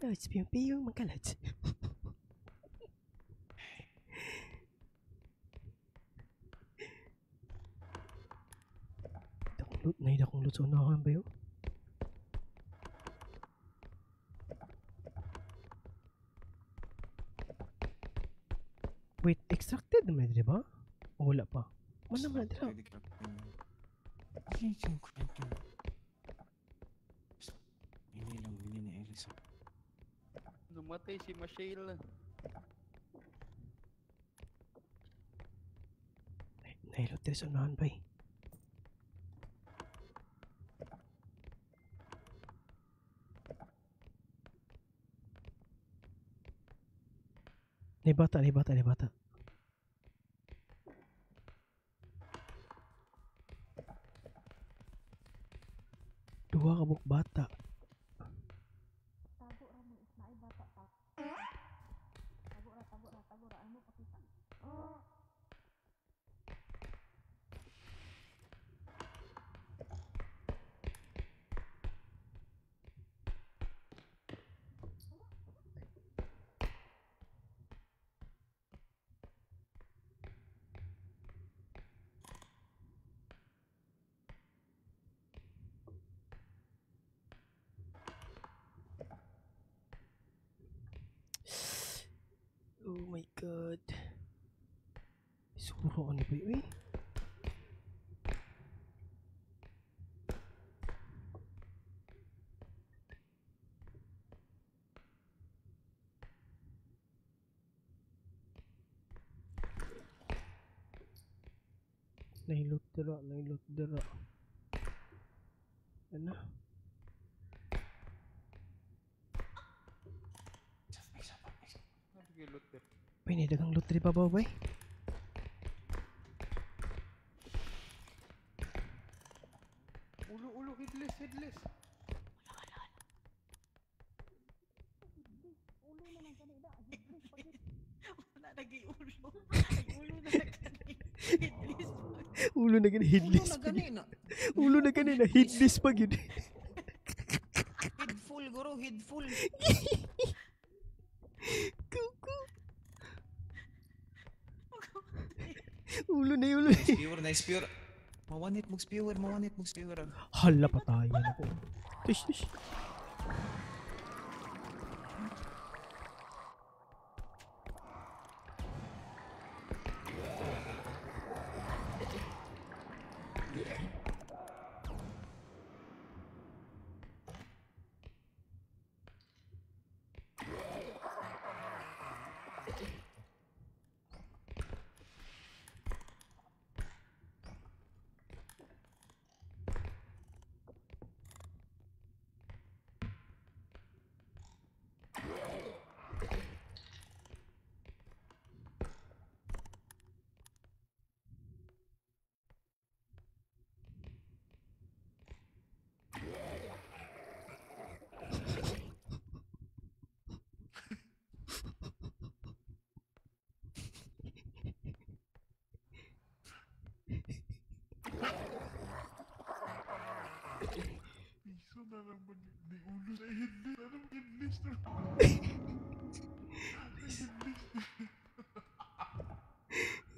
Lods, piyong-piyong magka-lods. Dakong loot, na dakong loot sa unahan ba yun? Wait, extracted naman di ba? O wala pa? Wala naman dira. Hindi lang, hindi ni Elisa. Namatay si Michelle. Nahilot diri sa unahan bay. Nay bata, nay bata, nay bata. Duha ka buok bata. Oh my God. Siguro ano ba yun eh? Nahilot dira, nahilot dira. Ano? Bay, ni dagang loot diri babaw bay. Ulo, ulo, headless, headless. Ulo na lang gani da. Wala lagi ulo. Ay, ulo na gani. Headless. Ulo na gani headless. Ulo na gani na. Ulo na gani na headless pa gyud. Head full guro, head full. Kuku. Ulo na ulo. Spewer, nice spewer. Mawanit mong spewer, mawanit mong spewer. Hala, patayan ako. Tish, tish.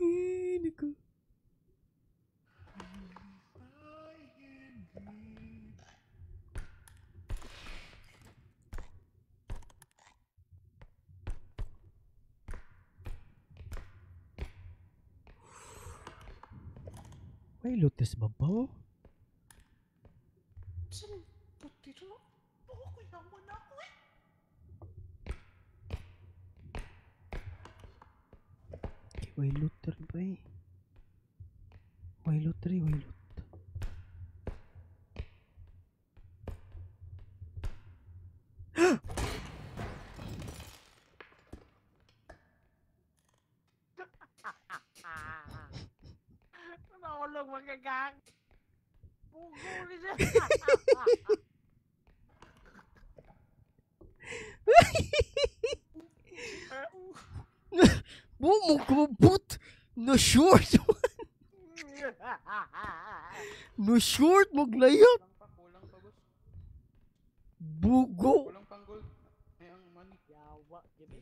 Ay, naku. May loot sa babaw. Saan puti ito? Oo, kuya mo na ako eh. Okay, may loot rin ba eh? May loot rin, may loot. Naulog mga gang. Pugo ni siya. Bumukubot! No short! No short! Maglayot! Kulang pa, boss. Bugo! Kulang pang gold. Ay, ang money. Yawa, gini.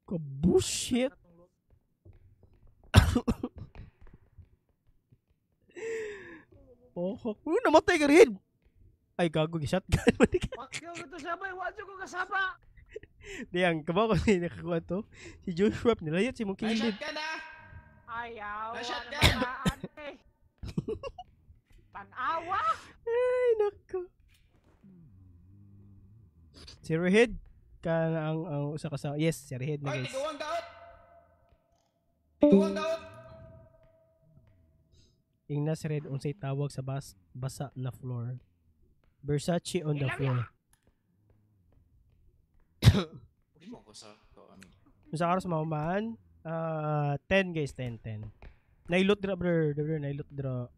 Kabushit! Oh, namatay ka rin! Ay, gago, shotgun mo ka. Pakyaw ko to siya bay, wa ko kasama. Diyang, kabaw ko na nakakuha to. Si Joshua, nilayot si mong kilid. Na-shotgun ah! Ayaw, Na-shotgun! eh. Tanawa! Ay, nako. Si Rehead, ka na ang usa ka sa... Yes, si Rehead na Ay, guys. tiguang daot! Tiguang daot! Ingna si Red unsay tawag sa basa na floor. Versace on the floor. Di mo ko sa kuan. Sa oras mauman, 10 guys, 10 10. Nailot dira brother, brother, nailot dira.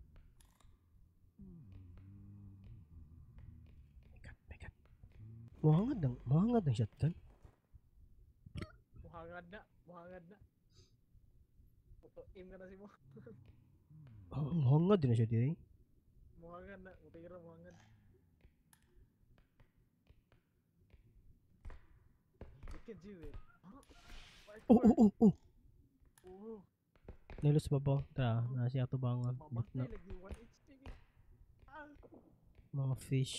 My God, my God. Muhangad ang shotgun. Muhangad na, muhangad na. Utoin ka na si mo. Oh, muhangad din na siya diri. Muhangad na, utira muhangad. You can do it. Oh. Oh. Nailot sa babaw. Tara, na siya atubangan. But na Mamatay lagi 1 HP. Ah. mga fish.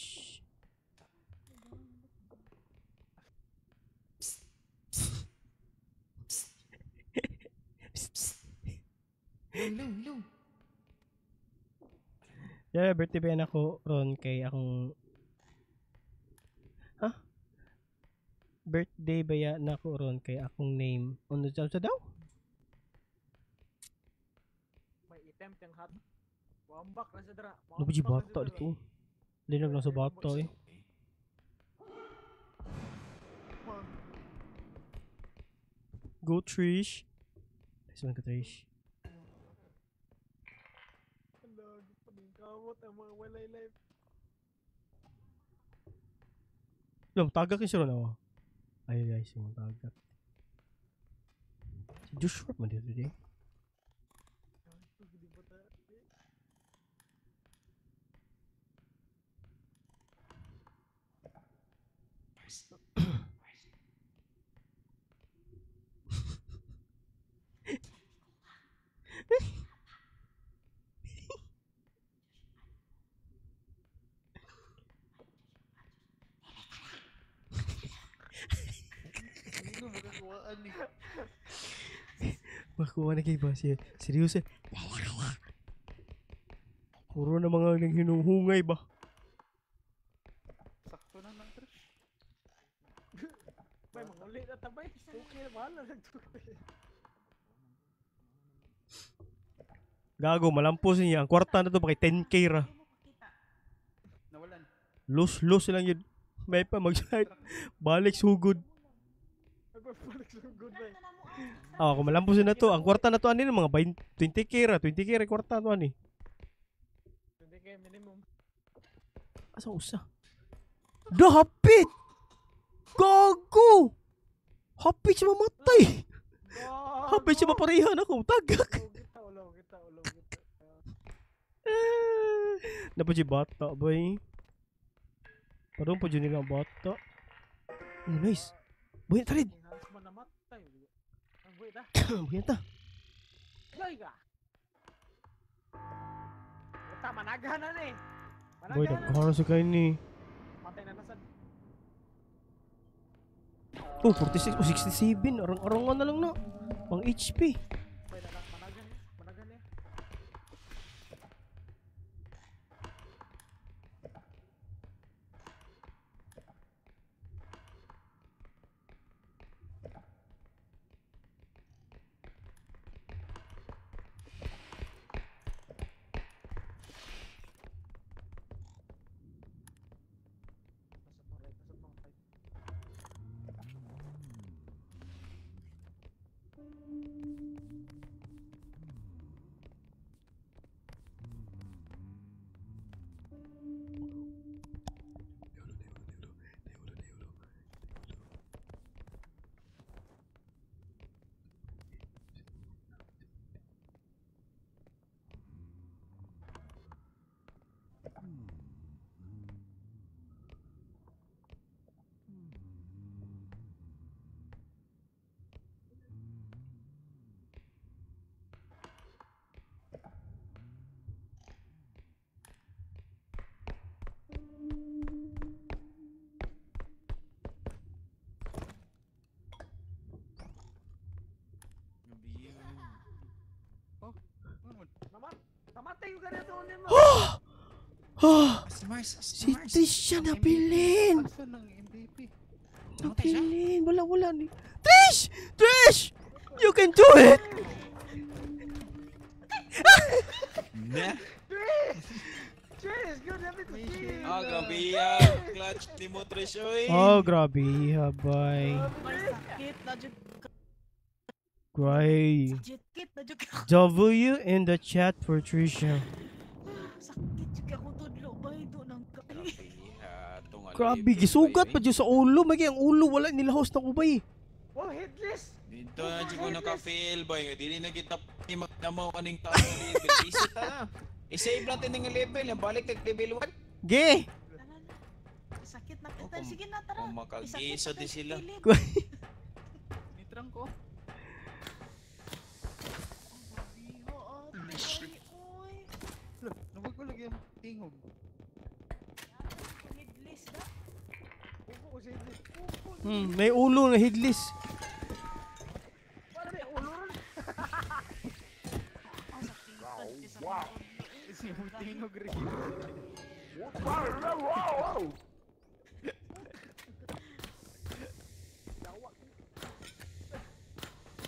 Lung, lung, lung. Yeah, birthday ba yan ako ron kay akong... Ha? Birthday ba yan ako ron kay akong name? Ano sa daw? May item tiyang hat. Wambak na siya dra. Ano ba yung bata dito? Linag lang sa bata eh. Go Trish! Nice one ka Trish. Hala, paningkamot ang mga walay life. Lam, tagak yung siya ron ako. Ay guys, yung tagak. Si Joshua man dito eh. Di ba ta? Hindi ko makakuhaan eh. Makuha na kayo ba? Seryoso? Puro na mga nang hinuhungay ba? Sakto na lang, Trish. Bay, manguli na tabay. Okay, bahala lang to. Gago, malampos niya. Ang kwarta na to, baka 10K ra. Nawalan. Los-los lang yun. May pa mag-start. Balik sugod. Balik sugod bay. Ah, kung malampos na to, ang kwarta na to ani mga 20K ra, 20K ra kwarta to ani. 20K minimum. Asa usa? Da hapit. Gago. Hapit siya mamatay. Hapit siya maparehan ako. Tagak. Kita ulaw kita, ulaw kita. Dapat si bata boy. Parang po dyan nila ang bata. Oh, nice. Buhay na tarid. Halos man namatay. Ang buhay ta. Buhay na ta. Yoy ka. Puta, managahan na ni. Boy, Managahan na. nagkaroon sa kayo ni. Patay na nasad. Oh, 46. Oh, 67. Arang-arangan na lang na. Pang HP. Bay, managahan. Si Mars, Si Trisha nabilin. Asa ng MVP? Nabilin. Wala, wala. Trish! Trish! You can do it! Na? Trish, good happy to see you. Ah, grabe yan. Clutch ni mo, Trish, oy. Oh, grabe. Habay. May sakit na jud. Gray. Sakit na jud ka. W in the chat for Trisha. Sakit jud ka akong tudlo bay do nang Grabe, gisugat pa dyan sa ulo. Magi ang ulo, wala nilahos na kubay. Wow, headless. Dito na dyan ko naka-fail, boy. Dili na kita namaw kaning tao level. Easy ta na. I-save natin ng level. Balik tag level 1. Ge! Sakit na kita. Sige na, tara. Kung makagisa di sila. Nitrang ko. Nawag ko lagi ang tingog. Headless na. May ulo na headless. Tingog rin.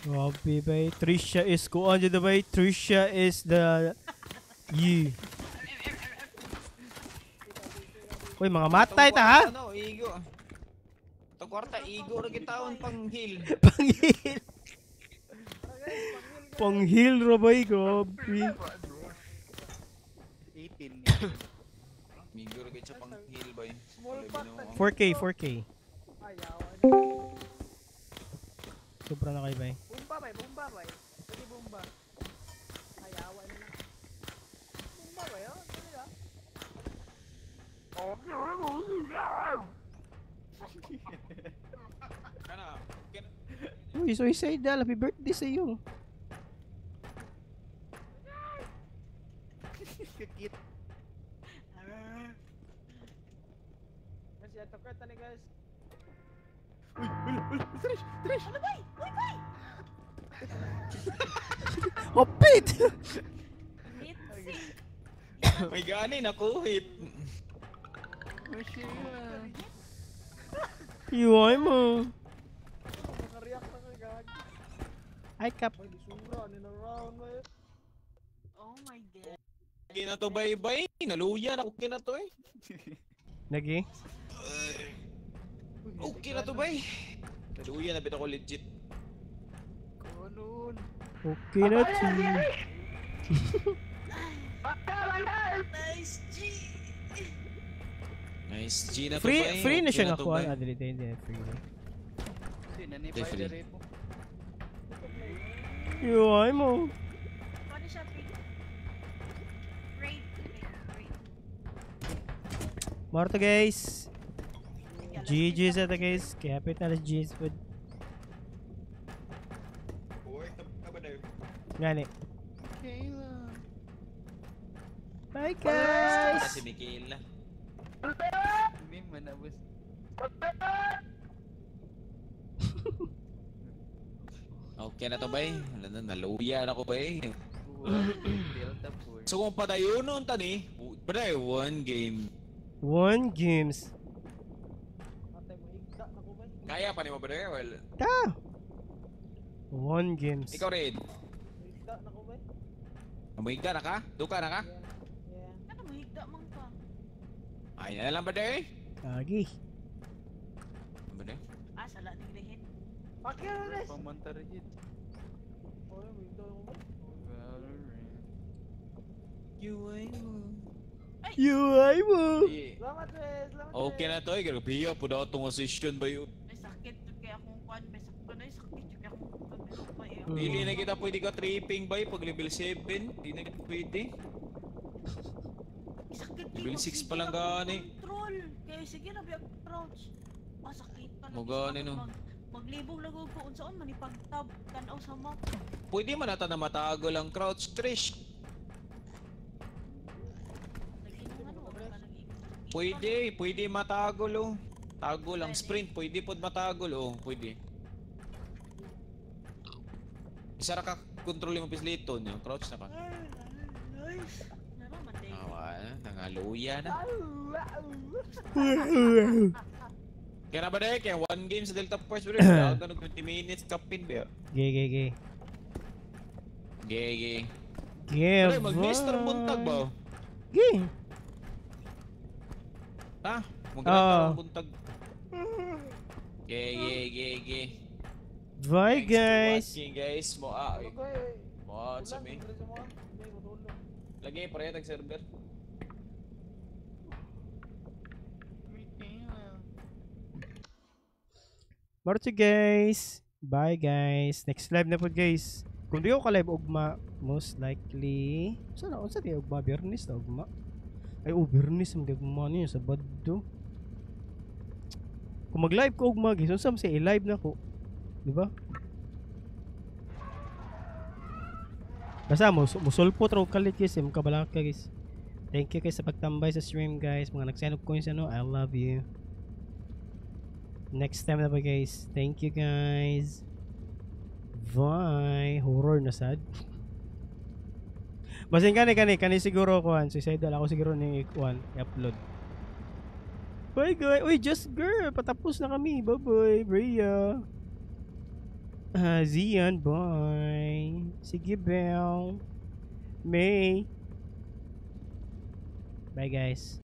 Grabe bay. Trisha is kuan dyan bay. Trisha is the you. Uy, mga matay ta ha? Ano, igo. Itong kwarta, igo ra gitawon pang heal. Pang heal. Pang heal ra bay, grabe. 18. Migo ra gid siya pang heal bay. 4K, 4K. Sobra na kayo bay. Bumba bay, bumba bay. Pwede bumba. Ayaw na lang. Bumba bay, oh. Pwede na. Uy, suicide. Happy birthday sa iyo. Kakit. Kasi ato ka tani guys. Uy, uy, uy, Trish, Trish. Ano bay? Uy bay. Hopit. May gani nakuhit. Iway mo. Ay, kap. Oh my God. Okay na to bay bay. Naluya na okay na to eh. Nagi? Okay na to bay. Naluya na bit ako legit. Okay na to. Nice G. Nice G na to Free bay. free na siya Okay nga to, kuan. bay. Ah, dili dili free. Free. Iway mo. Paano siya pick? Raid, raid, raid. Marto guys. GG sa ta guys. Kaya hapit na alas GS food. Ngani. Bye guys. Si Michaela. Meme man abos. Okay na to bay. Wala na, naluya na ko bay. Delta 4. So kung padayonon tani, baday one game. One games. Kaya pa ni mo baday? Well, Ta. One games. ikaw rin. Mahigda na ka? Duka na ka? Ano mahigda man ka? Ay na lang baday. Agi. Baday. Ah, sala ni Grehen. Pamantarihit. UI mo. UI mo. Salamat, Wes. Salamat, Okay na to eh. Grabe po daw itong session ba yun? May sakit jud kay akong kuan, may sakit na sakit jud kay akong tudlo pa eh. Dili na kita pwede ka tripping ba pag level 7. Di na kita pwede. Sakit kay Level magsige 6 pa lang na gani. Control. Kay sige na biya crouch. Ah, sakit pa Mo gani, no. Maglibog lang ko unsaon man ipagtab tan-aw sa map. Pwede man ata na matago lang crouch Trish. Pwede, pwede matagol oh. Tago lang sprint, pwede pod matagol oh, pwede. Isa ra ka kontrol yung pislito niya, crouch na ka. Nice. Ah, nangaluya na. Kaya na ba na kaya one game sa Delta Force bro. Wala ka 20 minutes kapin ba. Gay, gay, gay. Gay, gay. Gay. Pre, mag-mister buntag ba? Gay. Ha? Mag-granta buntag. Gay, gay, gay, gay. Bye, guys. Thanks for watching, guys. Moa. Moa sa me. Lagi pareha tag server. Marto, guys. Bye, guys. Next live na po, guys. Kung di ko ka-live ugma, most likely sana unsa di ugma, Biyernes na ugma. Ay, oh, Biyernes man ugma niyo sa Sabado. Kung mag-live ko ugma, guys, unsa man siya i-live na ko. Di ba? Basta mo musulpot ra og kalit, guys, imong kabalaka, guys. Thank you guys sa pagtambay sa stream, guys. Mga nag-send og coins ano, I love you. Next time na ba, guys. Thank you, guys. Bye. Horror na sad. Basin kani kani kani siguro kuan suicidal ako siguro ni kuan i-upload. Bye, guys. Uy, just girl, patapos na kami. Bye-bye, Bria. Zian, bye. Sige, Bell. May. Bye, guys.